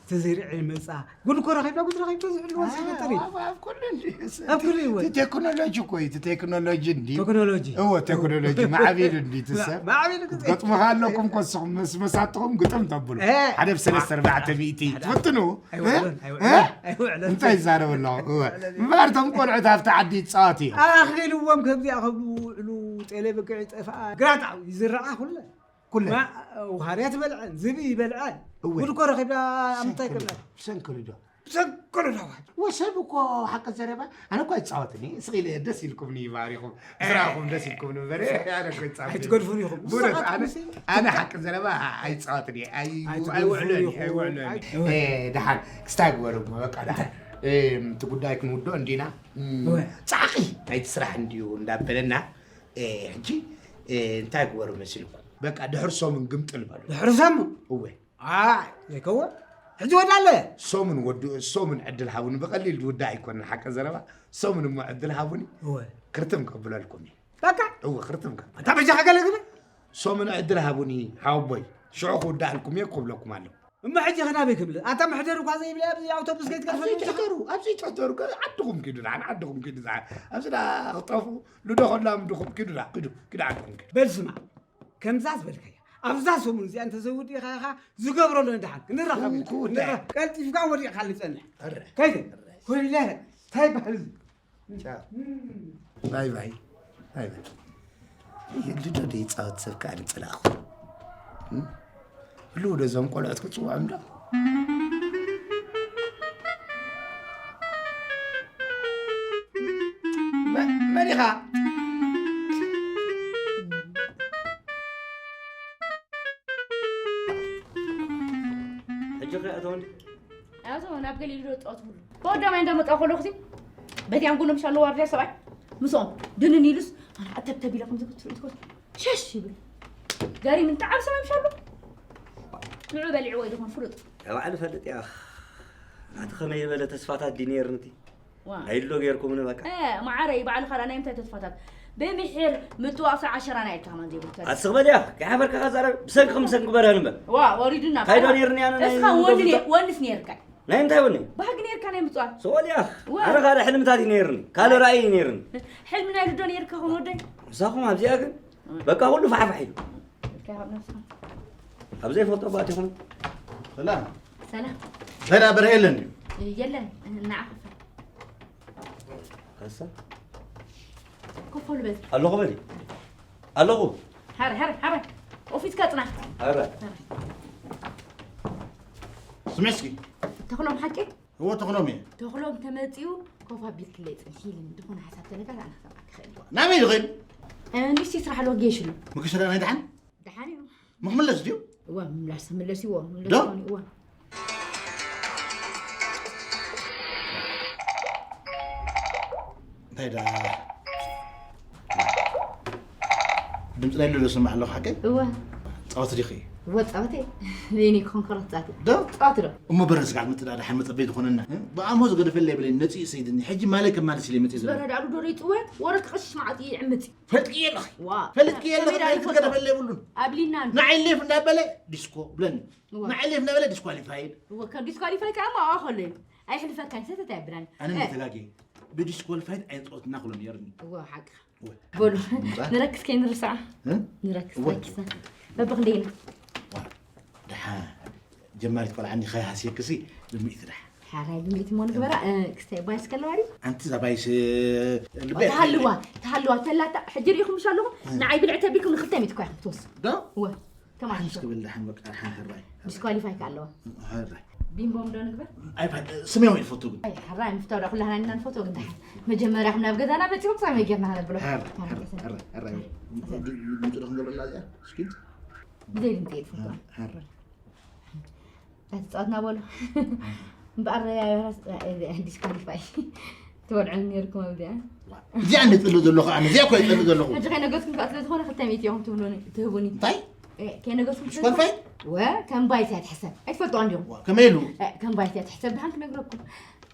ተዘሪዐ ይመጻ። ጉድ እኮ ረኺብና፣ ጉድ ረኺብና ዝብልዎ ዝፍጥር እዩ። ኣብ ኣብ ኩሉ እንዲ ኣብ ኩሉ ይወ- እቲ ቴክኖሎጂ እኮ እዩ፣ እቲ ቴክኖሎጂ እንዲ ቴክኖሎጂ። እወ ቴክኖሎጂ ማዕቢሉ እንዲ ትሰብ ማዕቢሉ ግዜ። ገጥምኻ ኣለኩም ኮስኹም ምስ መሳትኹም ግጥም ተብሉ። እ። ሓደ ብሰለስተ ኣርባዕተ ሚእቲ ትፍትኑ። ኣይውዕሎን፣ ኣይውዕሎን፣ እ? ኣይውዕሎን። እንታይ ይዛረብ ኣለኹ? እወ። እምበኣር እቶም ቆልዑት ኣብቲ ዓዲ ይጻወት እዩ። ኣኽልዎም ከምዚኣ ከብሉ ውዕሉ ጤለ በግዕ ይጠፍኣ። ግራጣ ይዝረዓ ኩለ። ኩለ። ማ- ውሃርያ ትበልዐን፣ ዝብኢ ይበልዐን። እወ። ጉድ እኮ ረኺብና ኣብ ምንታይ ሰንክሉ፣ ክብላ? ሰንክሉ ዶ? ብሰንክሉ ዶ? ወሰብ እኮ ሓቂ ዘረባ ኣነ እኮ ኣይጻወትን እየ። ስቕ ኢለ ደስ ኢልኩምኒ ይባሪኹም። ስራኹም ደስ ኢልኩም ንበረ ኣነ እኮ ይጻወት። ኣይትገድፉን ኢኹም። ብረት ኣነ ኣነ ሓቂ ዘረባ ኣይጻወትን እየ። ኣይ ኣይትገድፉን ኣይውዕሎን እየ። ኢኹም። ኣይውዕሎን። ኣይ- እ፣ ደሓን ክስታይ ግበሩ እሞ በቃ ደሓን። እ፣ እቲ ጉዳይ ክንውድኦ እንዲና። እም፣ እወ። ጻዕቒ ናይቲ ስራሕ እንድዩ እንዳበለና። እ፣ ሕጂ እ፣ እንታይ ግበሩ መሲልኩም? በቃ ድሕር ሰሙን ግምጥል በሉ። ድሕር ሰሙን? እወ። ኣይ ዘይከውን። ሕጂ ወዳ ኣለ። ሰሙን ወዱ ሰሙን ዕድል ሃቡኒ። ብቐሊል ዝውዳእ ኣይኮነን ሓቂ ዘረባ። ሰሙን እሞ ዕድል ሃቡኒ። እወ። ክርትም ከብለልኩም እዩ። በቃ። እወ ክርትም ከብል። ኣታ በጃኻ ገለ ግበ። ሰሙን ዕድል ሃቡኒ ሓወቦይ። ሽዑ ክውዳእልኩም እየ ክብለኩም ኣለኹ። እሞ ሕጂ ከናበይ ክብል? ኣታ መሕደሪ እኳ ዘይብለ ኣብዚ ኣውቶቡስ ከይትገድፈኒ በጃኻ። ትሕደሩ፣ ኣብዚ ትሕደሩ፣ ገ- ዓድኹም ኪዱ ደሓን፣ ዓድኹም ኪዱ ደሓን። ኣብዚ ደኣ ክጠፍኡ ልዶ ከላምድኹም ኪዱ ደኣ፣ ኪዱ፣ ኪዱ ዓድኹም ኪዱ። በል ስማዕ፣ ከምዛ ዝበልካያ ኣብዛ ሰሙን እዚኣ እንተዘይውዲእካ ኢኻ ዝገብረሉ ንድሓን ክንራኸብ ኢና። ኩኩ እንታይ? ንራ- ቀልጢፍካ ወዲቕካ ልጸንሕ። ኣረ። ከይደ። ኣረ። ኮይለ። እንታይ ይበሃል እዚ? ቻው። ባይ ባይ። ባይ ባይ። ይህሉ ዶ ዘይጻወት ሰብ ከኣ ንጸላእኹ። እም? ህልው ዶ እዞም ቆልዑት ክጽውዖም ዶ? መ- መን ኢኻ? ሕጂ ኸ ኣቶ ወንድ? ኣቶ ናብ ገሊሉ ዶ ጣዖት ብሉ። ከወዳማይ እንዳመጣ ከለኹ ሲ በቲ ኣንጎሎም ሻሎ ዋርድያ ሰብኣይ ምስኦም ድንን ኢሉስ ኣነ ኣተብተብ ኢለ ከምዚ ክትርኢ ትኮን ሸሽ ይብል። ገሪም እንተ ዓብ ሰብኣይ ምሻሎ ንዑ በሊዕዎ ኢልኹም ፍሉጥ። ባዕሉ ፈልጥ እያ። ኣቲ ከመይ ዝበለ ተስፋታት ድዩ ነይርኒ እቲ? ዋ። ኣይሎ ጌርኩምኒ በቃ። እ፣ መዓረይ ባዕልኻ ደኣ ናይ ምንታይ ተስፋታት? ብምሒር ምጥዋቕ ሰ ዓሸራ ናይ እካ ከማን ዘይብልካ። ኣስኽ በል እያ፣ ከይሓፈርካ ከዛረብ፣ ብሰንክኹም ብሰንኪ በርሀን እምበር። ዋ፣ ወሪዱና። እንታይ ዶ ነይርኒ ኣነ ናይ እስኻ ወኒ ዶ ኔ-፣ ወንስ ኔርካ? ናይ እንታይ ወኒ? ባህጊ ኔርካ ናይ ምጽዋት። ስቕ በል እያ፣ ዋ። ኣነ ካልእ ሕልምታት እዩ ነይርኒ፣ ካልእ ራእይ እዩ ነይርኒ። ሕልሚ ናይ ልዶ ኔርካ ኹን ወደይ? ምሳኹም ኣብዚኣ ግን፣ በቃ ኩሉ ፋሕፋሕ ኢሉ። ኢልካ ካብ ነብስኻ። ኣብ ዘይፈልጦ ባእቲኹም። ሰላም። ሰላም። እንታይ ደኣ በርሀ የለን ድዩ? የለን፣ ንዓኻ። ካሳ? ኮፍ በል በል። ኣለኹ በሊ። ኣለኹ። ሃረ፣ ሃረ፣ ሃረ። ኦፊስካ ጽናሕ። ሃረ። ሃረ። ስምዒ እስኪ። ተኽሎም ሓቂ? እዎ፣ ተኽሎም እየ። ተኽሎም ተመጺኡ ኮፍ ኣቢልክለይ ጽንሒ ኢሉኒ። ዝኾነ ሓሳብ ተለካ ኣነ ክሰምዓካ እኽእል እየ። ናበይ ዝኸይድ? እ፣ ንእሽተይ ስራሕ ኣሎ፣ ገይሽሉ። ምክሽራ ናይ ደሓን? ደሓን እዩ። ምክምለስ ድዩ? እወ፣ ምምላስ ተመለስ፣ እወ፣ ምምላስ ዶ? ይኾን፣ እወ። እንታይ ዳ ድምፂ ናይ ሉሉ ስማዕ ኣለኹ ሓቀይ? እወ። ፃወት ዲኺ? እወ፣ ፃወት እየ። ዘይኒ ክኾን ከረኽ ፃወት እየ። ዶ? ፃወት ዶ? እሞ በረ ስጋዕ ምፅዳ ደሓን መፀበይ ዝኾነና። እ? ብኣሞ ዝገደፈለይ ብለይ ነፂ ሰይድኒ። ሕጂ ማለይ ከማልስ ኢለ መፂ ዝበለ። በረ ዳዕሉ ዶ ይፅወት? ወረ ክቐሽሽ መዓት ይዕምፅ። ፈልጥኪ ኣለኺ። ዋ። ፈልጥኪ ኣለኺ። ከመይ ዳዕሉ ናይ ክትገደፈለይ የብሉን። ኣብሊና ኣሎ። ንዓይ ሌፍ እንዳበለ ዲስኮ ብለኒ። እወ። ንዓይ ሌፍ እንዳበለ ዲስኳሊፋይድ። እወ፣ ካብ ዲስኳሊፋይ ከዓ እሞ ኣዋ ከሎ እዩ። ኣይሕልፈካን፣ ሰተት ኣይብላን። ኣነ እ። ንተጋጊ ብዲስኳሊፋይድ ኣይንፀወትና ክብሎ ነይሩኒ። እወ፣ ሓቅኻ። እወ። በሉ፣ እምባ። ንረክስ ከይንርሳዕ። እ? ንረክስ እወ። ረኪስና። በብኽንደይ ኢና? ዋ፣ ደሓ ጀማሪት ቆልዓ እንዲ ከይሃስየክሲ ብሚእቲ ደሓ። ሓራይ ብሚእቲ ሞ ንግበራ፣ እ፣ ክስታይ ባይስ ከለዋ ድዩ? ኣንቲ እዛ ባይስ፣ እ፣ ልበይ ተሃልዋ፣ ተሃልዋ ተላታ፣ ሕጂ ርኢኹም ምሽ ኣለኹም? እ። ንዓይ ብልዕቲ ኣቢልኩም ንኽልተ ሚእቲ እኳ ኢኹም ትወስዱ። ዶ? እወ፣ ተማሂርኩም። ሓንስ ክብል ደሓን በቃ፣ ደሓን ሕራይ። ዲስኳሊፋይ ከ ኣለዋ። ሕራይ። ቢምቦም ዶ ንግበር? ኣይ፣ ፋ-፣ ስሜዊ ይፈቱ ግን። ኣይ፣ ሕራይ፣ ምፍታው ደኣ ኩላህና ኢና ንፈትዎ፣ ግን ደሓን። መጀመርያኹም ናብ ገዛና መጺኹም ሳመይ ጌርና ከነብሎ። ሕራይ፣ ሕራይ፣ ሕራይ፣ ሕራይ። ድምፂ ዶ ክንገብረላ እዚኣ? እስኪ። ብዘይ ድምፂ እየ ዝፈትዋ። ሕራይ። ኣይትፃወትና በሉ። እምበኣር ዲስኳሊፋይ ትበልዑ ነይርኩም ኣብዚኣ። እዚኣ እንደ ፅልእ ዘለኹ ኣነ፣ እዚኣ እኮ እየ ፅልእ ዘለኹ። ሕጂ ከይነገርኩም ከዓ ስለ ዝኾነ ክልተ ሚእቲ ኢኹም ትብሉኒ፣ ትህቡኒ። እንታይ? እ፣ ከይነገርኩም ስለ ዝኾነ ዲስኳሊፋይ? ወ፣ ከም ባይት እያ ትሕሰብ። ኣይትፈልጥዋ እንዲኹም። ዋ፣ ከመይ ኢሉ? እ፣ ከም ባይት እያ ትሕሰብ። ደሓን ክነግረኩም።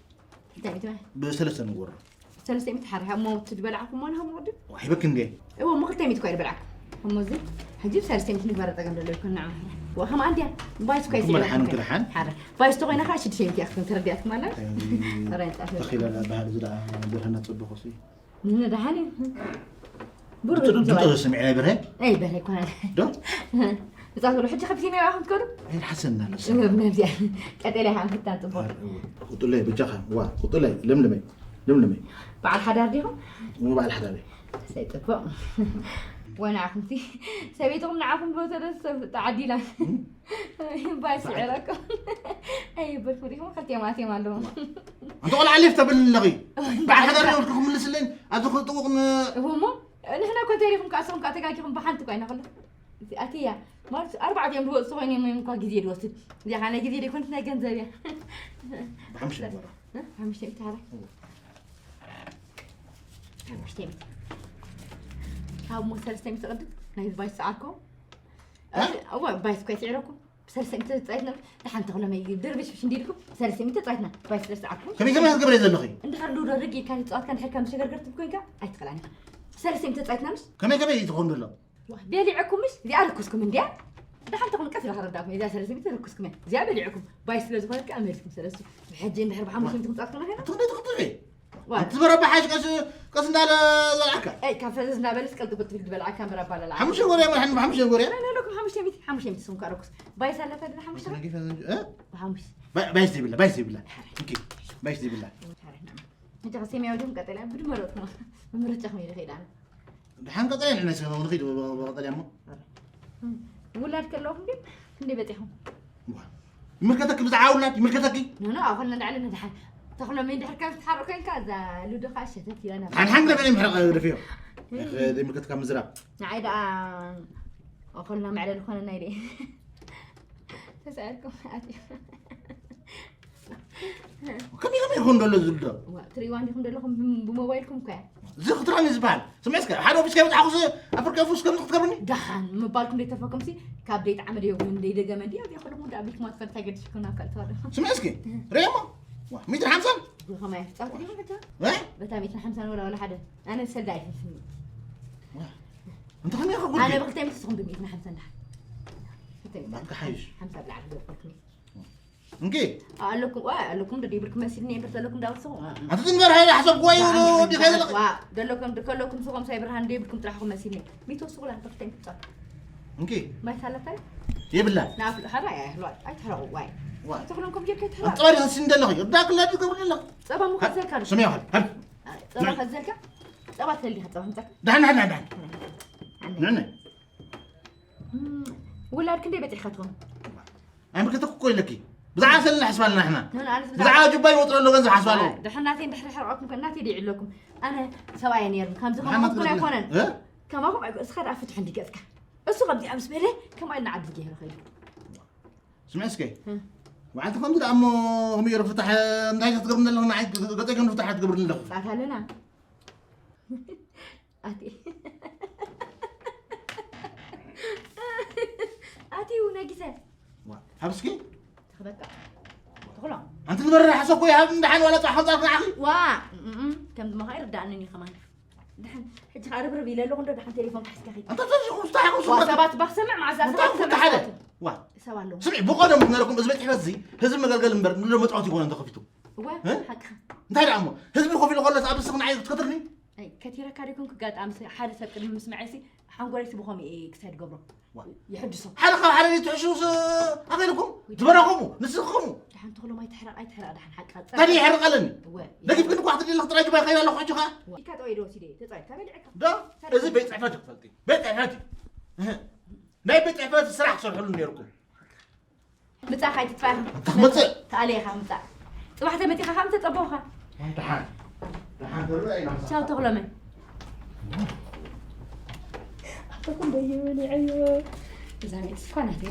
ክልተ ሚእቲ ማለት? ብሰለስተ ንጎሮ። ሰለስተ ሚእቲ ሓደ ሃብ፣ እሞ እቲ ዝበላዕኩሞ ንሃብ ቅድም። ዋ፣ ሂበክ እንዴ? እዎ፣ እሞ ክልተ ሚእቲ እኳ እዩ ዝበላዕኩ። እሞ እዚ ሕጂ ብሰለስተ ሚእቲ ንግበረ፣ ጸገም ደሎ ይኮን፣ ንዓ። ወኸም ኣንድያ ባይስ ኮይስ ክመርሓን ክርሓን። ሓረ ባይስ ተኾይና ኸዓ ሽዱሽተ ሚእቲ እያ ክትከውን ተረዲኣትኩም ኣላ። ራይን ጣፍ ተኺለ በሃል ዝዳ ዘርህና ጽቡቕ ሲ ንደሓን እዩ። ብሩህ ድምፁ ትንተባይ ስሚዕ ናይ ብርሀ ኣይ በረ ይኮናል። ዶ ብጻት ብሎ ሕጂ ከፊት ሜዋ ከም ትከዱ ኣይሓሰና ነስ ነዚያ ቀጠልያ ከዓ ምፍታን ጽቡቕ። ቁጥለይ ብጃኻ ዋ ቁጥለይ ለምለመይ ለምለመይ በዓል ሓዳር ዲኹም? እሞ በዓል ሓዳረይ ሰይ ጽቡቕ። ወናዕኹምሲ ሰበይትኹም ንዓኹም ብወሰደት ሰብ ተዓዲላ ባይ ስዕረኩም ኣይበልኩ ዲኹም? ክልቲኦም ኣትዮም ኣለዉ። ኣንተ ቆልዓ ሌፍ ተብል ኣለኺ በዓል ሓዳር ይወልኩ ክምልስለይ ኣብዚ ክጥውቕ ን- እሞ ንሕና እኮ እንታይ ዲኹም ከኣሰኹም ከዓ ተጋጊኹም ብሓንቲ እኳ ኢና ከሎ ኣትያ ማለት ኣርባዕቲኦም ዝወፅሱ ኮይኖም እዮም እኳ ግዜ ዝወስድ እዚኣ ከዓ ናይ ግዜ ዘይኮነት ናይ ገንዘብ እያ። ብሓሙሽተ ይግበራ ሓሙሽተ ሚእቲ ሓራ ሓሙሽተ ሚእቲ ካብ ሞ ሰለስተ ሚእቲ ቅድም ናይ ባይ ሰዓኮ እዋ ባይ ስኳ ይስዕረኩም ብሰለስተ ሚእቲ ተፃይትና ብሓንቲ ክሎ መይ ድርብሽ ብሽ እንዲልኩም ብሰለስተ ሚእቲ ተፃይትና ባይ ስለ ሰዓኮ ከመይ ከመይ ክትገብረ ዘለኺ እንድሕር ሉዶ ርግ ኢልካ ዝፀዋትካ እንድሕር ከም ሸገርገር ትብኮ ኢልካ ኣይትኽእላን ኢኻ ብሰለስተ ሚእቲ ተፃይትና ምሽ ከመይ ከመይ እዩ ትኾን ዘሎ በሊዕኩም ምሽ እዚኣ ርኩስኩም እንድያ ደሓን ተኹም ቀስ ኢላ ክረዳእኩም እዚኣ ሰለስተ ሚእቲ ርኩስኩም እያ እዚኣ በሊዕኩም ባይ ስለ ዝኾነት ከዓ መሊስኩም ሰለስቱ ብሕጂ እንድሕር ብሓሙሽተ ሚእቲ ምፃት ከለኺ ትኽደይ ትኽድሪ ዋይ ትበረባ ሓሽ ቀስ ቀስ እንዳለ ዘልዓካ ኤይ ካብ ፈዘዝ እናበለስ ቀልጥፍ ትብል ዝበልዓካ እምበር ኣባላላ ሓሙሽተ ጎርያ መድሓኒ ብሓሙሽተ ጎርያ ናይ ለኩም ሓሙሽተ ሚእቲ ሓሙሽተ ሚእቲ ስም ካረኩስ ባይ ሳለታ ድና ሓሙሽተ ብሓሙሽ ባይስ ዘይብላ ባይስ ዘይብላ እንኪ ባይስ ዘይብላ እንተ ከሰሚያው ድም ቀጠልያ ብድመረጥኩ ምምርጫ ከመይ ይኸይድ ኣነ ድሓን ቀጠልያ ንሕና ሰበ ንኺድ ቀጠልያ እሞ ውላድ ከለኹም ግን ክንደይ በፂኹም ይምልከተኪ ብዛዕባ ውላድ ይምልከተኪ ኖኖ ኣኾልና እንዳዕለ ንድሓን ተኽሎም እንድሕር ካብ ትሓርቕ ኮይንካ እዛ ሉዶ ከዓ ሸተት ኢላና ሓንሓን ግደፈ ምሕረቕ ግደፍዮ ዘይምልከትካ ምዝራብ ንዓይ ደኣ ኣኾልና መዕለሊ ኮነና ኢለ ተሳኣልኩም ኣትዩ ከመይ ከመይ ይኾን ዘሎ ዝብሎ ትሪእዋ እንዲኹም ዘለኹም ብሞባይልኩም እኮ እያ እዚ ክትራኒ ዝበሃል ስምዕስከ ሓደ ኦፊስ ከይበፅሓኹስ ኣፍሪካ ፉስ ከምዚ ክትገብርኒ ደሓን ምባልኩም ዘይተፈኩም ሲ ካብ ደይጣዕመ ደዮ ግን ደይደገመ እንዲ ኣብያ ከለኹም ወዲ ኣቢልኩም ኣትፈልጥ ኣይገድሽኩም ናብ ካልእ ተዋደ ስምዕስኪ ርኤሞ ሚትር ሓምሳን ብኸማይ ትፃወት ዲኹም ሕቶ እ? በታ ሚእትን ሓምሳን ወላ ወላ ሓደ ኣነ ሰልዳ ኣይፈልፍኒ እንተ ከመይ ኣነ ከጉድ ብክልተ ሚእቲ ስኹም ብሚእትን ሓምሳን ደሓን ባንክ ሓይሽ ሓምሳ ብላዕሊ ገበርኩ እንኪ ኣለኩም ዋ ኣለኩም ዶ ይብልኩም መሲልኒ እምበር ዘለኩም ዳውስኹ ኣቲ ትንበር ሃይለ ሓሰብኩዋ እዩ ወዲ ከይዘለቕ ዋ ደለኩም ከለኩም ስኹም ሳይብርሃን ዶ ይብልኩም ጥራሕኩም መሲልኒ ሚተወስኹላ ብክልተ ሚእቲ ትፃወት እንኪ ማይ ሳለታይ የብላ ናፍሉ ሓራ እያ ይህልዋ ኣይትሕረቑ ዋይ ዋ ትኽሎም ኮምጀር ከይትሕረቕ ኣንጠባሪ ተንሲ እንደለኺ እዳ ክላ ትገብር ኣለኺ ፀባ ምኸዘልካ ዶ ስምያ ኸል ሃብ ፀባ ከዘልካ ፀባ ትፈልዲኻ ፀባ ምፀካ ዳሕና ዳሕና ዳሕና ነነ ውላድ ክንደይ በፂሕካ ትኾኑ ኣይምልከተኩ እኮ ኢለኪ ብዛዕባ ሰለና ሕስባልና ንሕና ንኣነስ ብዛዕባ ጁባ ይወጥረ ኣሎ ገንዘብ ሓስባ ኣለዎ ድሕር ናተይ እንድሕር ሕርቐኩም ከ ናተይ ደይ ኣለኩም ኣነ ሰብኣየ ነይርም ከምዚ ብሓመት ከማኹም ኣይኮነን እ? ከማኹም ኣይኮ- እስኻ ደኣ ፍትሕ እንዲገፅካ እሱ ከምዚኣ ምስ በለ ከምኣ ኢልና ዓዲ ገይሩ ኸይዱ ስምዒ እስከ መዓልቲ ከምዚ ደኣ እሞ ከመይ ገይሩ ፍታሕ እንታይ ክትገብርኒ ኣለኹ ንዓይ ገፀይ ከም ፍታሕ ትገብርኒ ኣለኹ ፃት ኣለና ኣቲ ኣትዩ ነጊሰ ሃብ እስኪ ተኽበካ ተኽሎ ኣንቲ ዝበረረ ሓሰብ ኮይ ሃብ እንዳሓን ዋላ ፃሕ ከምፃልክ ንዓኺ ዋ እም፣ ከምዚ መኸ ይርዳእንን እዩ ከማን ድሓን ሕጂ ከዓ ርብርብ ኢለ ኣለኹ እንዶ ድሓን ቴሌፎን ክሕዝካ ኸይድ ኣንተ ተዚ ኩፍታ ሓቁ ዋ ስባት ሰባት ባክ ሰምዕ መዓዛ እንታይ ኩፍታ ሓደ ዋ ሰብ ኣለዎ ስምዒ ብቐደም ዝነበረኩም እዚ ቤት ሕፈት እዚ ህዝቢ መገልገሊ እምበር ንሎ መፃወቲ ይኮነ እንተኸፊቱ እወ እ? ሓቅኻ እንታይ ደኣ እሞ ህዝቢ ኮፍ ኢሉ ከሎስ ኣብ ስኽ ንዓይ ክትከትርኒ ኣይ፣ ከቲረካ ደይኮንኩ ጋጣሚ ሲ- ሓደ ሰብ ቅድሚ ምስማዐሲ ሓንጎለይሲ ብኸምኡ እየ ክሳድ ገብሮ ዋ። ይሕድሶ ሓደ ካብ ሓደ ዘይትሕሹስ ኣኸልኩም ዝበረኹሙ ንስኹሙ ድሓን ተኽሎ ማይ ትሕረቕ ኣይትሕረቕ ድሓን ሓቂ እንታይ ይሕርቕ ኣለኒ እወ ነጊፍ ግን ኳ ክትደሊ ክትራጅ ባይ ከይዳ ኣለኹ ሕጂ ኸ ኢካ ጠወይ ዶ ወሲደ ተፃወይ ተበሊዕካ ዶ እዚ ቤት ፅሕፈት እዩ ክፈልጥ እዩ ቤት ፅሕፈት እዩ እህ። ናይ ቤት ፅሕፈት ስራሕ ክሰርሐሉ ነይርኩም ምፃ ካይትጥፋ ትመፅእ ተኣለ ኢኻ ምፃ ፅባሕ ተመፂኻ ከም ተፀበኻ ደሓን ደሓን ተብሎ ኢና ቻው ተኽሎመ ኣተኩም በየበሊዐዮ እዛ ቤት ስኳ ናት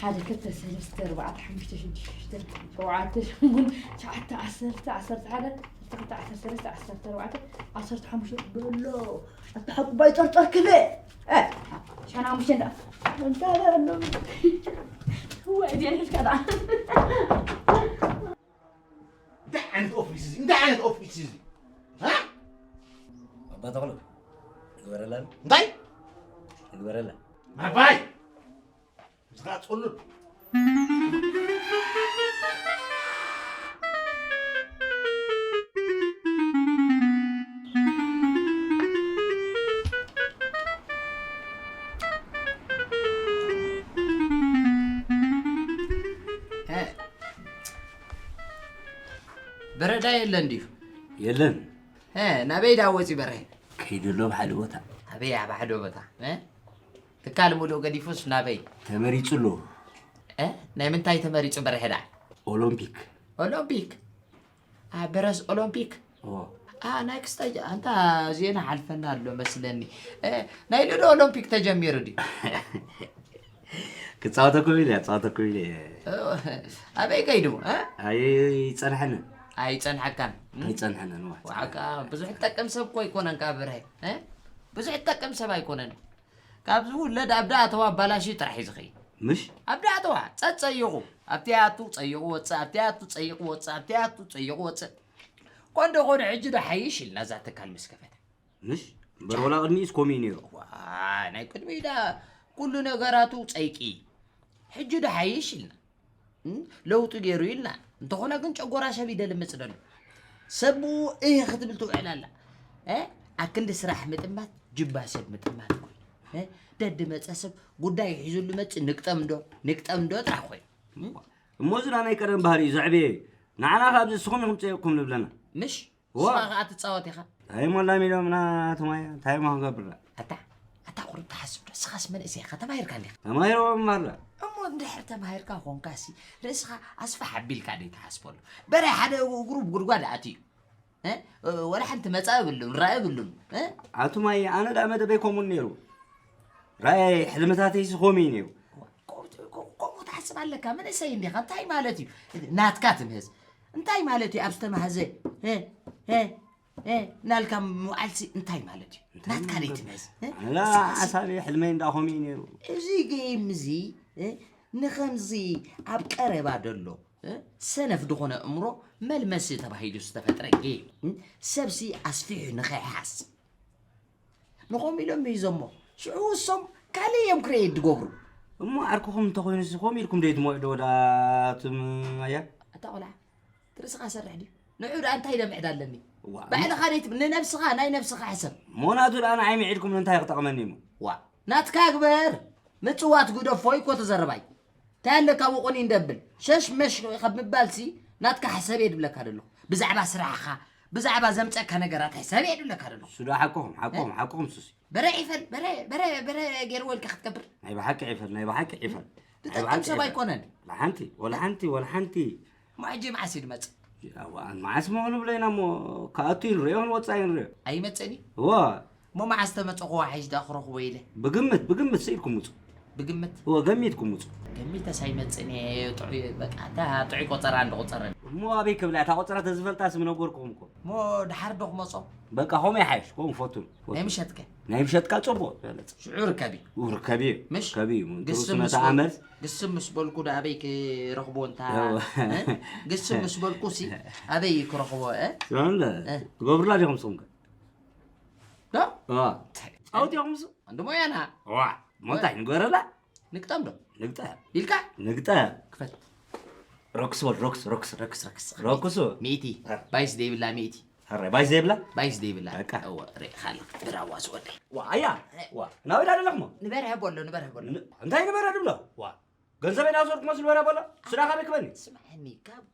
ሓደ ክልተ ሰለስተ ኣርባዕተ ሓሙሽተ ሽዱሽተ ሸውዓተ ሸሙን ሸዓተ ዓሰርተ ዓሰርተ ሓደ ክልተ ዓሰርተ ሰለስተ ዓሰርተ ኣርባዕተ ዓሰርተ ሓሙሽተ በሎ ኣታ ሓቁባይ ጨርጨር ክበ ሸና ሓሙሽተ እንዳ እንታይ በሎ ወይ ዲያ ሒዝካ ደኣ እንታይ ዓይነት ኦፊስ እዚ እንታይ ዓይነት ኦፊስ እዚ እ? ኣባ ተኽሉ ግበረላ እንታይ ግበረላ ኣባይ ምስኻ ጽሉል። እ፣ በረዳ የለን ድዩ? የለን። እ፣ ናበይ ዳ ወፂ በርሀ? ከይዱ ኣሎ ኣብ ሓደ ቦታ። ኣበይ ኣብ ሓደ ቦታ? እ? ትካል ሙሉእ ገዲፉስ ናበይ? ተመሪጹ ኣሎ። እ? ናይ ምንታይ ተመሪጹ በርሀ ዳ? ኦሎምፒክ። ኦሎምፒክ? አ፣ በረስ ኦሎምፒክ? ኦ። አ፣ ናይ ክስታይ፣ ኣንታ ዜና ሓልፈና ኣሎ መስለኒ። እ፣ ናይ ሎዶ ኦሎምፒክ ተጀሚሩ ድዩ? ክጻወተኩም ኢለ፣ ክጻወተኩም ኢለ። እ፣ ኣበይ ከይዱ? እ? ኣይጸንሐንን። ኣይጸንሐካን? እ? ኣይጸንሐንን፣ ዋ። ዋዕካ ብዙሕ ትጠቅም ሰብ እኮ ኣይኮነን ካብ በርሀ። እ? ብዙሕ ትጠቅም ሰብ ኣይኮነን። ካብ ዝውለድ ኣብ ደኣ ተዋ ኣባላሽዩ ጥራሕ እዩ ዝኸይድ። ምሽ? ኣብ ደኣ ተዋ፣ ጸጸይቑ። ኣብቲ ኣቱ ጸይቑ ወጽእ፣ ኣብቲ ኣቱ ጸይቑ ወጽእ፣ ኣብቲ ኣቱ ጸይቑ ወጽእ። ኮንዶ ኮነ ሕጂ ዶ ሓይሽ ኢልና እዛ ትካል ምስ ከፈተ። ምሽ? እምበር ወላ ቅድሚኡስ ከምኡ እዩ ነይሩ። ዋ፣ ናይ ቅድሚኡ ዳ ኩሉ ነገራቱ ጸይቂ። ሕጂ ዶ ሓይሽ ኢልና። እም፣ ለውጢ ገይሩ ኢልና። እንተኾነ ግን ጨጎራ ሰብ ይደልምጽ ደሎ። ሰብ ብኡ እህ ክትብል ትውዕል ኣላ። እ? ኣክንዲ ስራሕ ምጥማት፣ ጅባ ሰብ ምጥማት ኮይኑ። እ? ደድ መጸ ሰብ ጉዳይ ሒዙሉ መጽእ ንግጠም ዶ፣ ንግጠም ዶ ጥራሕ ኮይኑ። እም? እሞ እዚ ዳ ናይ ቀደም ባህሪ እዩ ዘዕበየ እዩ። ንዓና ካብ ንስኹም ኢኹም ጸይቕኩም ንብለና። ምሽ? ዋ። ንስኻ ኸኣ ትጻወት ኢኻ። እንታይ እሞ ላሚዶምና ትማያ፣ እንታይ እሞ ክንገብር? ኣታ፣ ኣታ ቁሩብ ትሓስብ ዶ? ንስኻስ መንእሰይ ኢኻ፣ ተማሂርካ እንዲኻ። ተማሂረ ምማር ዳ። እሞ እንድሕር ተማሂርካ ኾንካሲ፣ ርእስኻ ኣስፍሕ ኣቢልካ ደይ ትሓስበሉ። በረ ሓደ እግሩ ብጉድጓድ ኣትዩ። እ? ወላ ሓንቲ መጻኢ የብሉን፣ ራኢ የብሉን። እ? ኣቱማይ፣ ኣነ ዳ መደበይ ከምኡ ነይሩ። ራእይ ሕልምታተይሲ ከምኡ እዩ ነይሩ። ከምኡ፣ ከምኡ፣ ከምኡ ትሓስብ ኣለካ? መንእሰይ እንዲኻ፣ እንታይ ማለት እዩ? ናትካ ትምህዝ። እንታይ ማለት እዩ ኣብ ዝተማህዘ? እ? እ? እ? ናልካ ምውዓልሲ እንታይ ማለት እዩ? እንታይ ናትካ ማለት? ደይትምህዝ። እ? ኣነ ላ ሓሳበይ ሕልመይ እንዳ ከምኡ እዩ ነይሩ። እዚ ጌም እዚ፣ እ? ንኸምዚ ኣብ ቀረባ ደሎ፣ እ? ሰነፍ ዝኾነ እምሮ መልመሲ ተባሂሉ ዝተፈጥረ ጌም፣ እ? ሰብሲ ኣስፊሑ ንኸይሓስ። ንኸምኡ ኢሎም ሚዞሞ። ሽዑ እሶም ካልእ እዮም ክሬት ዝገብሩ። እሞ ዓርክኹም እንተኾይኑሲ ከምኡ ኢልኩም ደይትምዕዶ ወዳ ኣቱም ኣያ? ኣታ ቆልዓ፣ ትርእስኻ ሰርሕ ድዩ? ንዑ ደኣ እንታይ ደምዕድ ኣለኒ? ዋ፣ ባዕልኻ ደይትብ-፣ ንነብስኻ፣ ናይ ነብስኻ ሕሰብ። እሞ ናቱ ደኣ ንዓይ ምዒድኩም እንታይ ክጠቕመኒ እሞ? ዋ፣ ናትካ ግበር። ምጽዋት ግደፎ እኮ ተዘረባይ። እንታይ ኣለካ ብቑኒ እንደብል? ሸሽ መሽ ካብ ምባልሲ ናትካ ሕሰብ እየ ድብለካ ዘለኹ። ብዛዕባ ስራሕኻ፣ ብዛዕባ ዘምጸካ ነገራት ሕሰብ እየ ድብለካ ዘለኹ። እሱ ዶ ሓቅኹም፣ ሓቅኹም፣ እ? ሓቅኹም እሱሲ። በረ ዒፈል፣ በረ፣ በረ፣ በረ ገይርዎ ኢልካ ክትገብር። ናይ ብሓቂ ዒፈል፣ ናይ ብሓቂ ዒፈል። ናይ ዝጠቅም ብሓቂ ሰብ ዒፈል። ኣይኮነን። ወላ ሓንቲ፣ ወላ ሓንቲ፣ ወላ ሓንቲ። እሞ ሕጂ መዓስ እዩ ዝመጽእ? እዋ፣ መዓስ ምዃኑ ብለና እሞ፣ ክኣቱ እዩ ንሪኦ፣ ክንወጽእ እዩ ንሪኦ። ኣይመጽእን እዩ? እዋ። እሞ መዓስ ተመጸኹ፣ ዋሓይሽ ደኣ ክረኽቦ ኢለ። ብግምት፣ ብግምት ስኢልኩም ውጹ። ብግምት? እወ፣ ገሚትኩም ውጹ። ገሚተስ ኣይመጽእን እየ፣ ጥዑይ፣ በቃ፣ እታ ጥዑይ ቆጸራ እንዶ ቆጸረ። እሞ ኣበይ ክብላ፣ እታ ቆጸራ ተዝፈልጣ ስም ነገርኩኹም እኮ። እሞ ድሓር ዶ ክመጾ? በቃ፣ ከምኡ ይሓይሽ፣ ከምኡ ፈቱን፣ ፈቱን። ናይ ምሸትከ? ናይ ምሸትካ ጽቡቕ፣ በለጽ። ሽዑ ርከቢ። ው፣ ርከቢ እዩ፣ ምሽ? ርከቢ እዩ። ግስም ትሩስ ነታ ምስ በል-፣ ኣመል። ግስም ምስ በልኩ ዶ ኣበይ ክረኽቦ እንታ? እወ። እ? ግስም ምስ በልኩ ሲ ኣበይ ክረኽቦ፣ እ? ስምዕለ፣ እ። ትገብሩላ ዲኹም ስኹም ከ? ዶ? እዋ። ጻውት ኢኹም እሱ? እንድሞ ያና። እዋ። እሞ እንታይ ንግበረላ? ንግጠም ዶ? ንግጠም። ኢልካ? ንግጠም። ክፈት። ሮክስ በል፣ ሮክስ፣ ሮክስ፣ ሮክስ፣ ሮክስ። ሮክሱ። ሚእቲ። እ። ባይስ ደይብላ ሚእቲ። ሕራይ፣ ባይስ ዘይብላ? ባይስ ደይብላ። በቃ። እወ፣ ርኢኻ ኣለኻ። ብራዋ ዝወደይ። ዋ፣ ኣያ። ዋ፣ ናበይ ዳ ደለኽሞ? ንበርሀ በሎ፣ ንበርሀ በሎ። ን-፣ እንታይ ንበርሀ ድብሎ? ዋ፣ ገንዘበይ ናዝወርኩ መስሉ በርሀ በሎ። ስራ ካበይ ክበኒ? ስምዐኒ፣ ካብ፣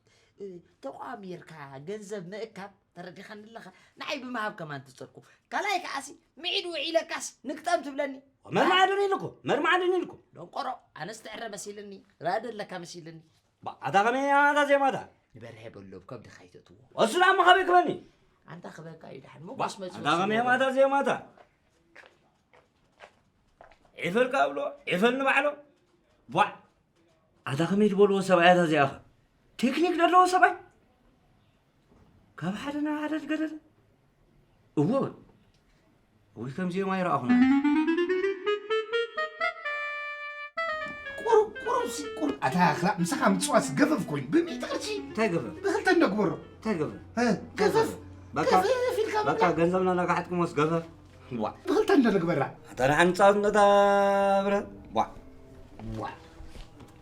እ፣ ተቋም ጌርካ ገንዘብ ምእካብ ተረዲኻኒ ኣለኻ? ንዓይ ብምሃብ ከማን ትጸርኩ። ካልኣይ ከኣሲ፣ ምዒድ ውዒለካስ ንግጠም ትብለኒ? መርማዕድን ኢልኩ፣ መርማዕድን ኢልኩ። ደንቆሮ፣ ኣነስ ትዕረ መሲልኒ፣ ራእዲ ኣለካ መሲልኒ። ባ፣ ኣታ ከመይ ኣታ ዜማታ? ንበርሀ በሎ፣ ብከብድኻ ኣይተእትዎ። እሱ ደኣ እሞ ካበይ ክበኒ? ኣንታ ክበካ እዩ ደሓን፣ ባ፣ ሞጎስ መጽኡ ኣታ ከመይ ስለ ኣታ ዜማታ? ዒፈልካ ብሎ፣ ዒፈል ንባዕሎ። ቧዕ! ኣታ ከመይ ዝበልዎ ሰብኣይ ኣታ እዚኣኻ? ቴክኒክ ዘለዎ ሰብኣይ? ካብ ሓደ ናብ ሓደ ዝገደደ? እዎ። ወይ ከምዚኦም ኣይረኣኹን። ቁሩብ፣ ቁሩብ ሲ፣ ቁሩብ። ኣታ ክላ-፣ ምሳኻ ምጽዋስ ገፈፍ ኮይኑ፣ ብሚእቲ ቅርሺ እንታይ ገፈፍ? ብኽልተ እንደግበሮ። እንታይ ገፈፍ? እ፣ እንታይ ገፈፍ። ገፈፍ? በቃ፣ ገፈፍ ኢልካ በቃ፣ በቃ። ገንዘብና እናጋሓጥኩሞስ ገፈፍ። ዋ። ብኽልተ እንዶ ንግበራ። ኣታ ደሓን ጻውት ነታ ብረት። ዋ። ዋ።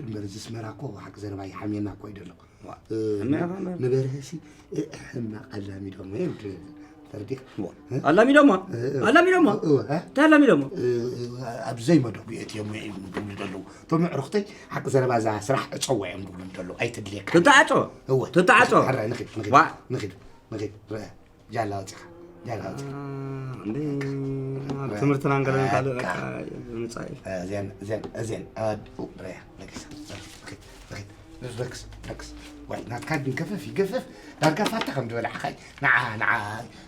እምበር እዚ ኣስመራ እኮ ሓቂ ዘረባ ይሓምየና እኮ እዩ ዘሎ። ዋ፣ እ፣ ሕመ-፣ ሕመ-፣ ንበርሀሲ ሕማቕ ኣላሚዶሞ እዮም ድ-፣ ተረዲእካ? ዋ፣ እ? ኣላሚዶማ? እ፣ እ። ኣላሚዶማ? እወ፣ እ? እንታይ ኣላሚዶማ? እ፣ ኣብ ዘይመደቡ የእትዮሞ እዮም ዝብሉ ዘለዉ። እቶም ኣዕሩኽተይ ሓቂ ዘረባ እዛ ስራሕ ዕጸዋ እዮም ዝብሉ ዘለዉ። ኣይትድልየካ። ትተዓጾ? እወ። ትተዓጾ? ሕራይ ንኺድ፣ ንኺድ፣ ዋ። ንኺድ፣ ንኺድ። ርአ። ጃላ ወፂኻ። ጃላ ወፂኻ። እንዴ፣ ኣብ ትምህርትና እንከለና ካልእ በቃ ምጻእ እዩ። እዚኣን፣ እዚኣን፣ እዚኣን። ኣድ-፣ ኡ፣ ርአ። ረክስ። ንኺድ፣ ንኺድ። ረክስ፣ ረክስ። ዋይ፣ ናትካ ግን ገፈፍ ይገፈፍ። ዳርጋ ፋታ ከም ዝበላዕኻ እዩ። ንዓ፣ ንዓ፣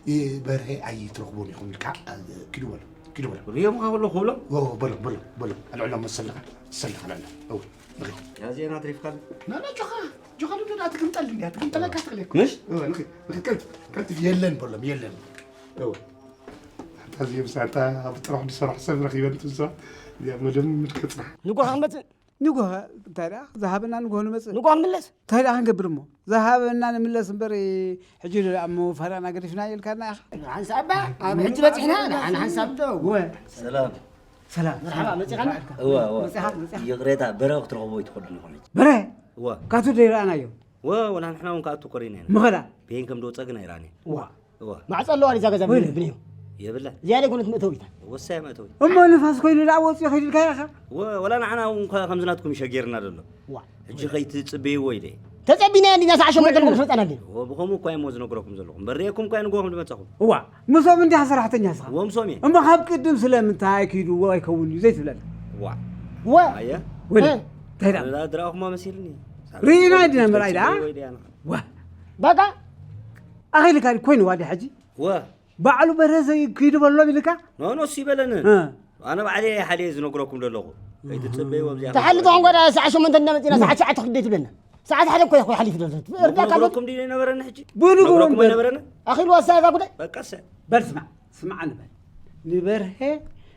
እ፣ በርሀ ኣይትረኽቦን ኢኹም ኢልካ፣ እ፣ ኪዱ በሎ። ኪዱ በሎ። ሪኦም ከበሎ ክብሎ? ዎ፣ በሎ፣ በሎ፣ በሎ። ኣልዕሎም መሰልኻ። ሰልኻ ለና። ኦ፣ ንኺድ። ያዜና ትሪፍካል? ና፣ ና፣ ጆኻ። ጆኻ፣ ዶ፣ ዶ፣ ዶ፣ ትግምጠል እንዲያ። ትግምጠለካ ትኽእል እኮ። ምሽ? ኦ፣ ንኺድ፣ ንኺድ። ቀልጥፍ፣ ቀልጥፍ። የለን በሎም፣ የለን። ኦ። ኣታ እዚኦም ሳታ ኣብ ጥራሕ ዝሰርሕ ሰብ ረኺበን ትብዛ። እዚኣ መደም ምድከጽና። ንጎ ክንመጽእ ንጎ እንታይ ደኣ ዝሃበና ንጎ ንመጽእ። ንጎ ክንምለስ። እንታይ ደኣ ክንገብር እሞ? ዝሃበና ንምለስ እምበር፣ ሕጂ ዶ ደኣ እሞ ፈረቕና ገዲፍና ኢልካና ኢኻ። ሓንሳብ እባ ኣብ ሕጂ በጺሕና፣ ንሓን ሓንሳብ ዶ። ወ፣ ሰላም። ሰላም። መርሓባ፣ መጺኻና? እወ፣ እወ። መጺኻ፣ መጺኻ። ይቕሬታ፣ በረ ክትረኽቦ ኣይትኸዱን ይኾነች። በረ? እወ። ካቱ ደይረኣናዮ። ወ፣ ወላ ንሕና እውን ካቱ ኮሪና ኢና። ምኸዳ? ቤን ከም ደወጸግና ይረኣኒ። ዋ። እወ። ማዕጾ ኣለዋ እዛ ገዛ ወይለ። ብንዮ። የብላ። ዝያዳ ኣይኮነት መእተዊታ። ወሳይ መእተዊ። እሞ ንፋስ ኮይሉ ደኣ ወፂኡ ከይዱ ኢልካ ኢኻ። ወ-፣ ወላ ንዓና እውን እኳ ከምዚ ናትኩም ይሸጌርና ዘሎ። ዋ። ሕጂ ከይትጽበይዎ ኢለ። ተጸቢና እንዲና ሰዓት ሸሞንተ ንጎ ክመጻና እንዲና። ወ-፣ ብኸምኡ እኳ እየ እሞ ዝነግረኩም ዘለኹ። እምበር ርእየኩም እኳ እየ ንጎ ከም ዝመጻኹም። እዋ። ምሶም እንዲኻ ሰራሕተኛ ስኻ። ወ-፣ ምሶም እየ። እሞ ካብ ቅድም ስለምንታይ ኪዱ ኣይከውን እዩ ዘይትብለና። ዋ። ወ-፣ ኣየ። ወለ። እ። እንታይ ደኣ? ኣነ ደኣ ዝረኣኹማ መሲልኒ። ርኢና እንዲና ምርኣይ ደኣ። ወይ ደኣ። ዋ። በቃ። ኣኺልካ ኮይኑ ዋዲ ሕጂ። ወ። ባዕሉ በርሀ ዘይክይዱ በሎም ኢልካ? ኖ፣ ኖ፣ እሱ ይበለኒ። እ። ኣነ ባዕለይ እየ ሓልየ ዝነግረኩም ዘለኹ። ከይትጽበይዎ ኣብዚኣ ተሓልፎ ኾንኳ ደኣ ሰዓት ሸሞንተ እንዳመጺና ሰዓት ትሽዓተ ክደይ ትብለና። ሰዓት ሓደ እኮ እኮ ሓሊፉ ዘሎ። እርዳካ በል። ነግረኩም ድዩ ነይነበረኒ ሕጂ? ብንግሆ ነግረኩም እምበር። ኣይነበረኒ? ኣኺሉ ወሳዳ ጉዳይ። በቃ እሰ። በል ስማዕ፣ ስማዕ ንበል። ንበርሀ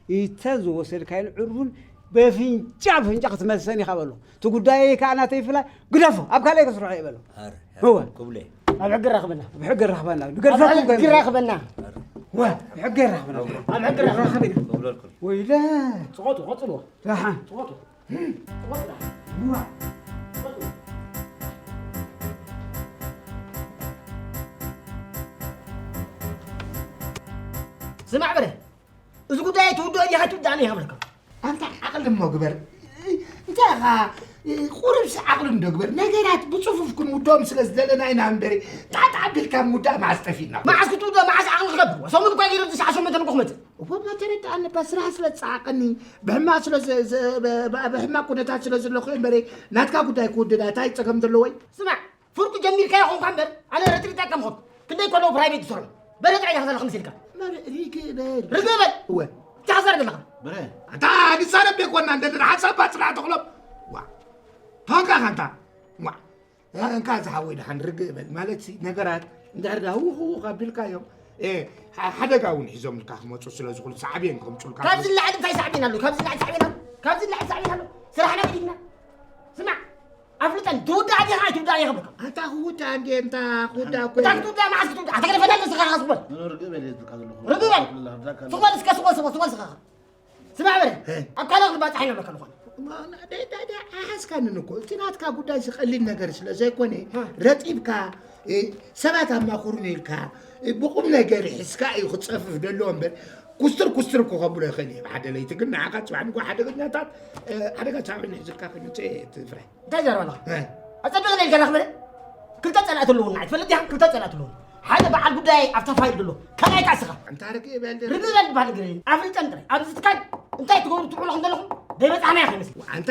ኢተ ዝወሰድካዮን ዕርቡን በፍንጫ ብፍንጫ ክትመልሰን ኢኻ በሎ። እቲ ጉዳየይ ከኣ ናተይ ፍላይ ግደፎ፣ ኣብ ካልኣይ ከስርሖ እየ በሎ። ኣረ፣ እወ። ክብለ። ኣብ ሕጊ ራኽበና። ኣብ ሕጊ ራኽበና። ንገድፈኩም ኣብ ሕጊ ራኽበና። ወ፣ ኣብ ሕጊ ራኽበና። ኣብ ሕጊ ራኽበና። ክብለልኩም። ወይለ። ጽቆጡ፣ ቆጽሎ። ራሓ። ጽቆጡ። ጽቆጡ። ዋ። ጽቆጡ። ስማዕ በለ። እዚ ጉዳይ ትውድኦ ዲኻ ትውዳእን እየ ክብለካ። ኣንታ ዓቕሊ እሞ ግበር። እንታይ ኢኻ? ቁሩብሲ ዓቕሊ እንዶ ግበር። ነገራት ብጽፉፍ ክንውድኦም ስለ ዝደለና ኢና እምበሪ፣ ጣጥ ኣቢልካ ምውዳእ መዓስ ጠፊእና? መዓስ ክትውድኦ፣ መዓስ ዓቕሊ ክገብር? ሰሙን እኳ ገይሩ፣ እዚ ሰዓት ሸሞንተ ንጎ ክመጽእ። እሞ ተረድኣኒ እባ፣ ስራሕ ስለ ዝጸዓቐኒ፣ ብሕማቕ ስለ ዝ-፣ ዝ-፣ ብ-፣ ብ-፣ ብሕማቕ ኩነታት ስለ ዘለኹ እየ እምበሪ፣ ናትካ ጉዳይ ክውድዳ እንታይ ጸገም ዘለዎይ? ስማዕ፣ ፍርቁ ጀሚርካዮ ኾንካ እምበር፣ ኣነ ረትብ ይጠቀም ኾንኩ። ክንደይ እኮ ኣለዉ ፕራይቬት ዝሰርሑ። በረ ጥራይ ኢኻ ዘለኻ መሲልካ። መረ ርግእ በል። ርግእ በል። እወ። እንታይ ሓሳር ዘለኻ? በረ። ኣታ ንዛረብ ደይኮና እንደ ሓሳብ ባጽናዕ ተኽሎም። ዋ። ቶንካ ካንታ። ዋ። እንካ ዝሓወይ ደሓን ርግእ በል። ማለት ሲ ነገራት እንድሕር ዳ ህውኽ ህውኽ ኣቢልካዮም፣ እ፣ ሓ-፣ ሓደጋ እውን ሒዞምልካ ክመጹ ስለ ዝኽእሉ ሳዕቤን ከምጹልካ። ካብዚ ንላዕሊ እንታይ ሳዕቤን ኣሎ? ካብዚ ንላዕሊ ሳዕቤን ኣሎ? ካብዚ ንላዕሊ ሳዕቤን ኣሎ? ስራሕና ገዲፍና። ስማዕ፣ ኣፍልጠኒ፣ ትውዳእ ዲኻ ኣይትውዳእን እየ ክብለካ። ኣታ ክውዳእ እንድየ፣ እንታ ክውዳእ እኮ እታ እየ። ክትውዳእ መዓስ ክትውዳእ? ኣታ ገለ ፈታኒ ንስኻ ከኣ ስቕ በል። ኖ፣ ኖ፣ ርግእ በል እየ ዝብልካ ዘለኹ። ርግእ በል። ርግእ በል። ስቕ በል እስከ፣ ስቕ በል፣ ስቕ በል፣ ስቕ በል እስኻ። ስማዕ በለ፣ እ። ኣብ ካልእ ክንባጻሕ ኢና ንብለካ ዝኾነ። ማ-፣ ደ-፣ ደ-፣ ደ-፣ ኣይሓዝካንን እኮ። እቲ ናትካ ጉዳይ እዚ ቀሊል ነገር ስለ ዘይኮነ፣ እ። ረጢብካ፣ እ፣ ሰባት ኣማኽሩኒ ኢልካ፣ እ፣ ብቁም ነገር ሒዝካ እዩ ክጸፍፍ ደሎ እምበር፣ ኩስትር ኩስትር እኮ ከብሎ ይኽእል እየ ብሓደ ለይቲ። ግን ንዓኻ ጽባሕ ንግሆ ሓደገኛታት፣ እ፣ ሓደጋ ሳዕቤን ሒዙልካ ከይመጽእ እየ ትፍራሕ። እንታይ ዘረባ ኣለኻ? እ። ኣጸቢቕና ኢልካ ላኽ በለ። ክልተ ጸላእቲ ኣለዉና፣ ኣይትፈልጥ ዲኻ? ክልተ ጸላእቲ ኣለዉና። ሓደ በዓል ጉዳይ ኣብታ ፋይል ዘሎ፣ ካልኣይ ከኣ እስኻ። ኣንታ ርግእ በል። ርግእ በል ዝበሃል ነገር የለን። ኣፍልጠን ጥራይ። ኣብዚ ትካል እንታይ ትገብሩ ትውዕሉ ከም ዘለኹም ዘይበጻሕናዮ ከይመስል። ኣንታ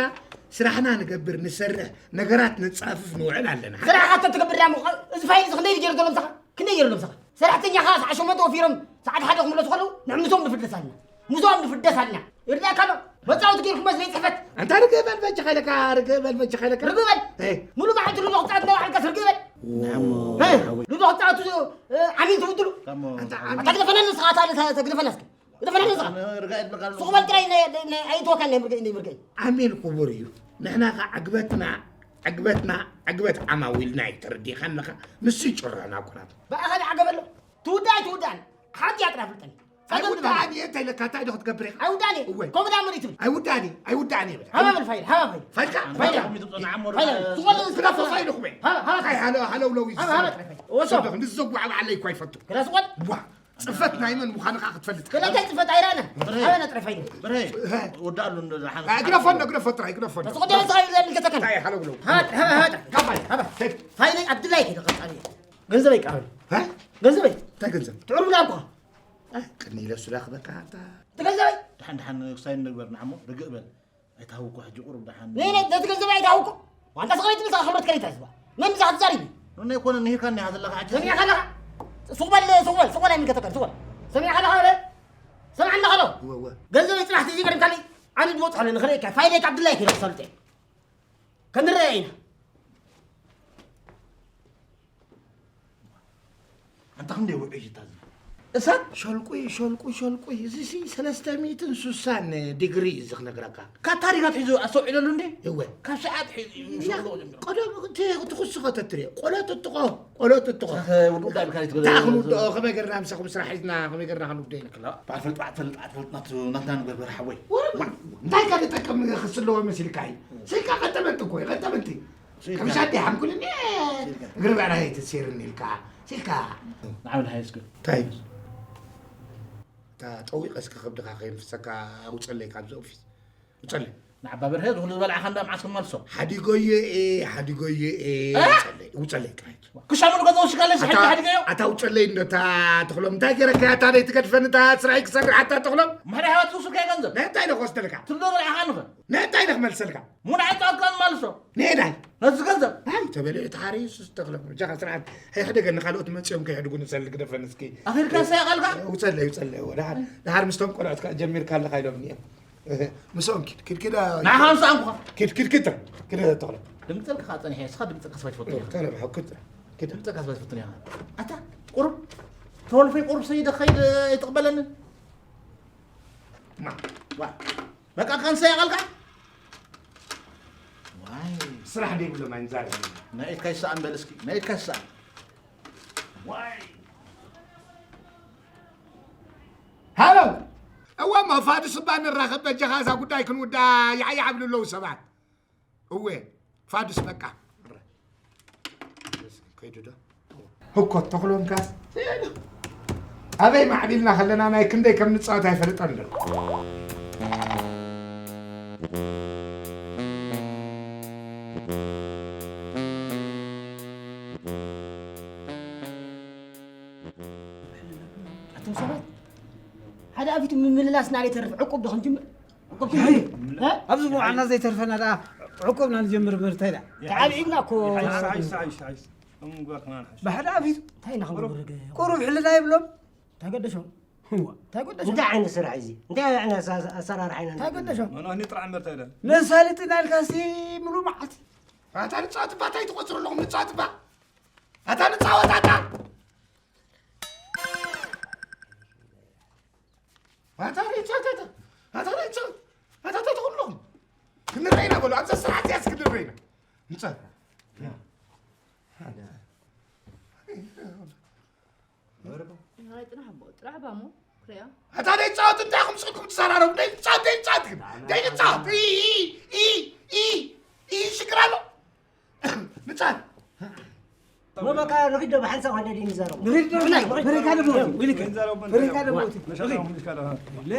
ስራሕና ንገብር፣ ንሰርሕ፣ ነገራት ነጻፍፍ ንውዕል ኣለና። ስራሕኻ እቶ ትገብር ዲኣ እሞ፣ እዚ ፋይል እዚ ክንደይ ገይሩ ዘሎ ምሳኻ? ክንደይ ገይሩ ኣሎ ምሳኻ? ሰራሕተኛኻ ሰዓት ሸሞንተ ወፊሮም ሰዓት ሓደ ክምለሱ ከለዉ ንሕምሶም ንፍደስ ኣለና። ምስኦም ንፍደስ ኣለና። ይርዳእካ ኣሎ። መጻወቲ ጌርኩሞ እዚ ቤት ጽሕፈት። ኣንታ ርግእ በል በጃኻ ኢለካ፣ ርግእ በል በጃኻ ኢለካ። ርግእ በል። ኤ። ሙሉ መዓልቲ ሉዶ ክጻወት እንዳበዓልካስ ርግእ በል። ናሞ፣ ኤ፣ ሓወይ። ሉዶ ክጻወቱ፣ እ፣ ዓሚል ትውድሉ። ናሞ፣ ኣንታ ሓወይ። ኣታ ግደፈና ንስኻ፣ ኣታ፣ ኣታ፣ ኣታ ግደፈና እስኪ። ግደፈና ንስኻ። ኣነ ርጋእ ይብለካ ኣለኹ። ሱቕ በል ጥራይ፣ ናይ፣ ናይ፣ ናይ፣ ኣይእትወካን ናይ ምርገኝ፣ ናይ ምርገኝ። ዓሚል ክቡር እዩ። ንሕና ኸ ዕግበትና፣ ዕግበትና፣ ዕግበት ዓማዊልና እዩ፣ ተረዲእካ ኣለኻ? ንሱ ይጭረና ኩናት። ብኣኻ ዝዓገበ ኣሎ። ትውዳእ ኣይትውዳእን። ሓንቲ እያ ጥራይ ፍልጠኒ። ኣይውዳእን እየ እንተ ኢለካ እንታይ ዶ ክትገብር ኢኻ? ኣይውዳእን እየ። እወ። ከምኡ ደኣ መን እዩ ትብል? ኣይውዳእን እየ፣ ኣይውዳእን እየ በል። ሃባ በል ፋይል፣ ሃባ ፋይል። ፋይልካ? ፋይል ፋይልካ? ከምኡ ዝብጾ ንዓሞ ፋይል፣ ርኣ-፣ ዝቖለ ግደፎ ዝፈትሖ። ፋይልኹም እየ። ሃባ፣ ሃባ እንታይ ፋይል። ሃለ-፣ ሃለውለው እዩ ሃባ፣ ሃባ ዝዛረብ? ጥራይ ፋይል። ወሶ። ሰደኽ ንዝዘጉ ዓብ ዓለይ እኳ ይፈቱ። ግዳ ዝቖል? ዋ፣ ጽፈት ናይ መን ምዃኑ ኸኣ ክትፈልጥ። ገለ እንታይ ጽፈት ኣይረኣናን። ብረ-፣ ሃባ ጥራይ ፋይል። ብረ-፣ ሃባ። ወዳሉ እንዶ ዝሓመስ-፣ እ፣ ግደፎ እንዶ፣ ግደፎ ጥራይ፣ ግደፎ እንዶ። ተስቆ ደስ ፋይል ዘምልከተካ። እንታይ ሃለውለው? ሃባ፣ ሃባ፣ ሃባ ጥራይ። ካብ ፋይል። ሃባ። ፋይል። ፋይለይ ኣብ ድላይካ ኢለ ቀጻሊ። ገንዘበይ ቃል። እ? ገንዘበይ። እንታይ ገንዘብ? ትዕሩብ ዳኳ። ኣይ፣ ቅድሚ ኢለ እሱ ዳኽበካ ኣንታ። እቲ ገንዘበይ? ደሓን፣ ደሓን፣ ክሳይ ንግበር ንዓሞ፣ ርግእ በል። ኣይትሃውኮ ሕጂ ቁሩብ ደሓን። ነይ፣ ነይ፣ ነቲ ገንዘበይ ኣይትሃውኮ። ዋንታ ሰቐለይቲ ምሳኻ ክብረት ከረይታ ዝባ። መን ምሳኻ ትዛሪቢ? ነይ ኣይኮነ፣ ንሂርካኒ ኢኻ ዘለኻ ሕጂ። ሰሚዕካ ኣለኻ? ሱቕ በል፣ ሱቕ በል፣ ሱቕ በል ኣይምልከተካን፣ ሱቕ በል። ሰሚዕካ ኣለኻ በለ? ሰምዓኒ ኸሎ? እወ፣ እወ። ገንዘበይ ጽናሕ ተዘይገሪምካለይ፣ ኣነ ድወጽእ ከለ ንኽርእየካ፣ ፋይለይ ካብ ድላይካ ኢለ ክሰልጦ እየ። ክንረኣይ ኢና። ኣንታ ክንደይ ውዑይ እዩ እታ ዝናብ? እሳት ሸልቁይ፣ ሸልቁይ፣ ሸልቁይ። እዚሲ ሰለስተ ሚእትን ስሳን ዲግሪ እዩ እዚ ክነግረካ። ካብ ታሪኽ ኣትሒዙ ኣስተውዒለሉ እንዴ? እወ። ካብ ሰዓት ሒዙ እዩ ሸቕሎ ጀሚሩ። ቀደም እቲ፣ እቲ ኩስኸ ተትሪኦ። ቆሎ ትጥቆ፣ ቆሎ ትጥቆ። እሳኸ ውድኡ ዳኣ ኢልካ ዘይትገ-፣ እንታይ ክንውድኦ? ከመይ ገርና ምሳኹም ስራሕ ሒዝና፣ ከመይ ገርና ክንውድኦ ኢና? ክላ፣ በዓል ፈልጥ፣ በዓል ፈልጥ፣ በዓል ፈልጥ፣ ናቱ-፣ ናትና ንግበር፣ ሓወይ። ወረ፣ እንታይ ካልእ ጠቅም ክስለዎ መሲልካ እዩ? ስልካ ቀጠመት እኮ እዩ፣ ቀጠመት እዩ። ስልካ። ከምሻ ኣደ ሓንኩልኒ፣ ስልካ። እግሪ ብዕራይ ትሴርኒ ኢልካ፣ ስልካ። ንዓብል ሃይ ስኩል። እንታይ? እታ ጠዊቐ እስከ ከብድኻ ከየንፍሰካ ውፀለይ ካብዚ ኦፊስ። ውፀለይ። ንዓባ በርሀ ዝኹሉ ዝበልዓኻ እንዳ መዓስ ክመልሶ? ሓዲጎዮ እየ፣ ሓዲጎዮ እየ። እ? ውፀለይ፣ ውፀለይ ጥራይ። ክሻሙሉ ገዛ ወሲድካ ኣለሽ፣ ኣታ፣ ሓዲጎዮ? ኣታ ውፀለይ እንዶ እታ ተኽሎም፣ እንታይ ገይረካ እያ እታ ዘይትገድፈኒ እታ ስራይ ክሰርሕ ኣታ ተኽሎም? ማሕዳ ሃዋት ክውስድካ ገንዘብ? ናይ እንታይ ዶ ክወስደልካ? ትብሎ በልዓኻ ንኸ? ናይ እንታይ ዶ ክመልሰልካ? ሙና ዕጣ ከም ማልሶ። ንሄዳይ። ነዚ ገንዘብ። ኣይ፣ ተበሊዑ ተሓሪሱ ዝተኽለ። በጃኻ ስርዓት። ሕደገ ንኻልኦት መጺኦም ከይሕድጉ ንሰል ግደፈን እስኪ። ኣኺልካ ሳይቐልካ? ውጸለይ፣ ውጸለይ። ደሓር፣ ደሓር ምስቶም ቆልዑት ከኣ ጀሚርካ ኣለኻ ኢሎም እኒኦም። ምስኦም ኪድ፣ ኪድ፣ ኪድ፣ ኣ-፣ ንዓኻ ምስ ኣንኩኻ። ኪድ፣ ኪድ፣ ኪድ፣ ኪድ፣ ተኽለ። ድምጸልካ ከኣ ጸኒሐ፣ እስኻ ድምጸልካ ስባ ትፈቱ ኢኻ። ተኽለ፣ ብሓው ኪድ፣ ኪድ። ድምጸልካ ስባ ትፈቱ ኢኻ። ኣታ፣ ቁሩብ፣ ተወልፈይ ቁሩብ ሰይደ ኸይድ፣ ኣይትቕበለኒ? ማ፣ ዋ። በቃ ካንሳ ያቀልካ? ዋይ። ስራሕ ደይብሎም ኣይንዛረብ። ናይ ኢድካ ይሰኣን በል እስኪ፣ ናይ ኢድካ ይሰኣን። ዋይ። ሃሎ። እወ፣ እሞ ፋዱስ እባ ንራኸብ በጃኻ፣ እዛ ጉዳይ ክንውዳ ያዕያዕ ይብሉ ኣለዉ ሰባት። እወ፣ ፋዱስ በቃ። ከይዱ ዶ? ህኮት ተኽሎንካ ኣበይ ማዕቢልና ከለና ናይ ክንደይ ከም ንጻወት ኣይፈልጠን ዶ? ኣቱም ሰባት፣ ሓደ ኣፊቱ ምምልላስ ናበይ ተርፍ? ዕቁብ ዶ ክንጅምር? ዕቁብ ክንጅምር? እ? ኣብዚ መውዓልና ዘይተርፈና ደኣ ዕቁብና ንጀምር እምበር እንታይ ደኣ? ተዓብዒብና እኮ። ሓይስ፣ ሓይስ፣ ሓይስ፣ ሓይስ። ኣብ ምግባር ከማን ሓይሽ። ብሓደ ኣፊቱ እንታይ ኢና ክንገብር? ቁሩብ ሕልና ይብሎም። እንታይ ገደሾም? እዋ። እንታይ ገደሾም? እንታይ ዓይነት ስራሕ እዚ? እንታይ ዓይነት ኣሳ-፣ ኣሰራርሓ ኢና እንታይ ንብል? ገደሾም? መኖ፣ እኔ ጥራሕ እምበር እንታይ ደኣ? ነሳልጥ እናልካ ሲ ምሉ መዓት። ኣታ ንጻወት እባ፣ እንታይ ትቆጽሩ ኣለኹም? ንጻወት እባ። ኣታ ንጻወት ኣታ። ኣታ ሬቻ፣ ኣታ፣ ኣታ፣ ኣታ ሬቻ፣ ኣታ፣ ኣታ፣ ኣታ፣ ኩሎም ክንረአይና በሉ። ኣብዛ ስርዓት እዚኣስ ክንረአይና። ንጻ-፣ ጥራሕ እሞ፣ ጥራሕ ባሞ፣ ክሪኣ። ኣታ ደይጻወት እንታይ ኢኹም ስልኩም ትሰራረቡ? ደይጻወት፣ ደይጻወት ግን። ደይጻወት። ኢ፣ ኢ፣ ኢ፣ ኢ፣ ኢ፣ ሽግር ኣሎ። ንጻል። ሞ በቃ ንኺድ ዶ ብሓንሳብ ሓደ ድዩ ንዛረቡ? ንኺድ ዶ ብላይ፣ ብላይ፣ ብላይ ካደ ሞት፣ ብላይ ካደ ሞት። መሸጣ ምንሽ ካለ፣ ለ።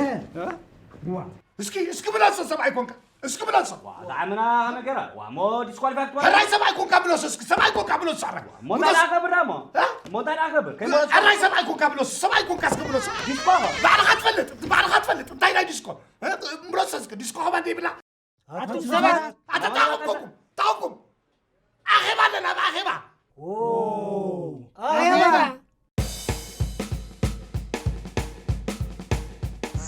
ዋ። እስኪ፣ እስኪ ብላሶ ሰብኣይ ኮንካ። እስኪ ብላሶ። ዋ፣ ዛዕምና ነገራ። ዋ፣ ሞ ዲስኳሊፋይ ክትበል። ሕራይ ሰብኣይ ኮንካ ብሎስ፣ እስኪ ሰብኣይ ኮንካ ብሎስ ሰብኣይ። ሞ ታዲያ ከብር ዳሞ። እ? ሞ ታዲያ ከብር። ከይ ሞ ሕራይ ሰብኣይ ኮንካ ብሎስ፣ ሰብኣይ ኮንካ እስኪ ብሎስ። ዲስኮ። ባዕልኻ ትፈልጥ፣ ባዕልኻ ትፈልጥ። እንታይ ናይ ዲስኮ? እ? ብሎስ እስኪ ዲስኮ ኸባ ደይብላ። ኣቱም ሰባት፣ ኣታ ታወቅኩም፣ ታወቅኩም። ኣኼባ ኣለና፣ ኣብ ኣኼባ። ኦ። ኣኼባ።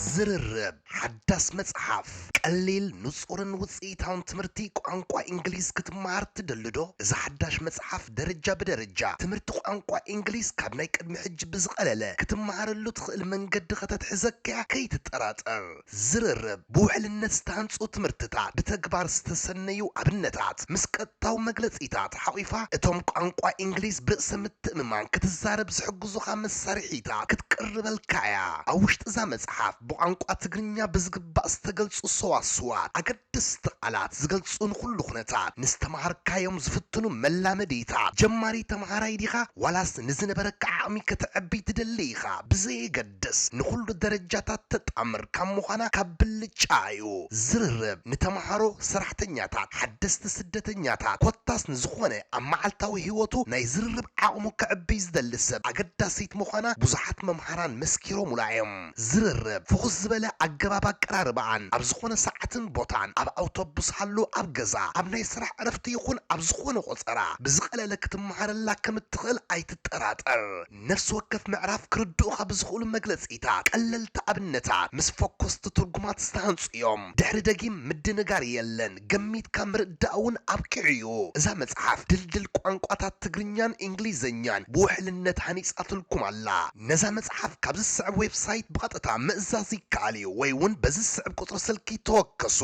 ዝርርብ ሓዳስ መጽሓፍ። ቀሊል፣ ንጹርን ውጽኢታውን ትምህርቲ ቋንቋ እንግሊዝ ክትመሃር ትደሊ ዶ? እዛ ሓዳሽ መጽሓፍ ደረጃ ብደረጃ ትምህርቲ ቋንቋ እንግሊዝ ካብ ናይ ቅድሚ ሕጂ ብዝቐለለ ክትመሃረሉ ትኽእል መንገዲ ከተትሕዘካ እያ፣ ከይትጠራጠር። ዝርርብ፣ ብውሕልነት ዝተሃንጹ ትምህርትታት፣ ብተግባር ዝተሰነዩ ኣብነታት፣ ምስ ቀጥታዊ መግለጺታት ሓቒፋ፣ እቶም ቋንቋ እንግሊዝ ብርእሰ ምትእምማን ክትዛረብ ዝሕግዙኻ መሳርሒታት ክትቅርበልካ እያ። ኣብ ውሽጢ እዛ መጽሓፍ፣ ብቋንቋ ትግርኛ ብዝግባእ ዝተገልጹ ሰዋስዋት፣ ኣገደስቲ ቃላት ዝገልጹ ንኹሉ ኩነታት፣ ንዝተምሃርካዮም ዝፍትኑ መላመዲታት፣ ጀማሪ ተምሃራይ ዲኻ ዋላስ ንዝነበረካ ዓቕሚ ከተዕቢ ትደሊ ኢኻ፣ ብዘየገድስ ንኹሉ ደረጃታት ተጣምር ካብ ምዃና ካብ ብልጫ እዩ። ዝርርብ፣ ንተምሃሮ፣ ሰራሕተኛታት፣ ሓደስቲ ስደተኛታት፣ ኮታስ ንዝኾነ ኣብ መዓልታዊ ህይወቱ ናይ ዝርርብ ዓቕሙ ከዕብይ ዝደሊ ሰብ ኣገዳሲት ምዃና ብዙሓት መምሃራን መስኪሮምላ እዮም። ዝርርብ፣ ፍኹስ ዝበለ ኣገባብ ኣቀራርባኣን ኣብ ዝኾነ ሰዓትን ቦታን፣ ኣብ ኣውቶቡስ ሃሉ፣ ኣብ ገዛ፣ ኣብ ናይ ስራሕ ዕረፍቲ ይኹን ኣብ ዝኾነ ቆጸራ ብዝቐለለ ክትመሃረላ ከም እትኽእል ኣይትጠራጠር። ነፍሲ ወከፍ ምዕራፍ ክርድኡኻ ብዝኽእሉ መግለጺታት፣ ቀለልቲ ኣብነታት፣ ምስ ፈኮስቲ ትርጉማት ዝተሃንጹ እዮም። ድሕሪ ደጊም ምድንጋር የለን፣ ገሚትካ ምርዳእ እውን ኣብቂዑ እዩ። እዛ መጽሓፍ ድልድል ቋንቋታት ትግርኛን እንግሊዝኛን ብውሕልነት ሃኒጻትልኩም ኣላ። ነዛ መጽሓፍ ካብ ዝስዕብ ዌብሳይት ብቐጥታ ምእዛዝ ይከኣል እዩ፣ ወይ እውን በዚ ዝስዕብ ቁጽሪ ስልኪ ተወከሱ።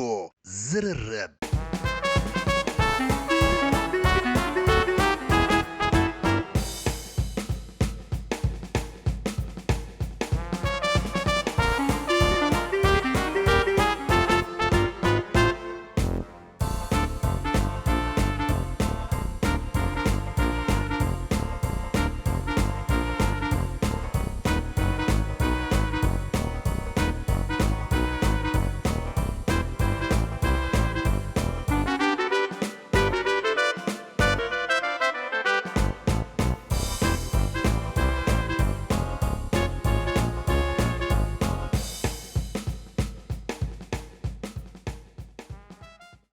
ዝርርብ።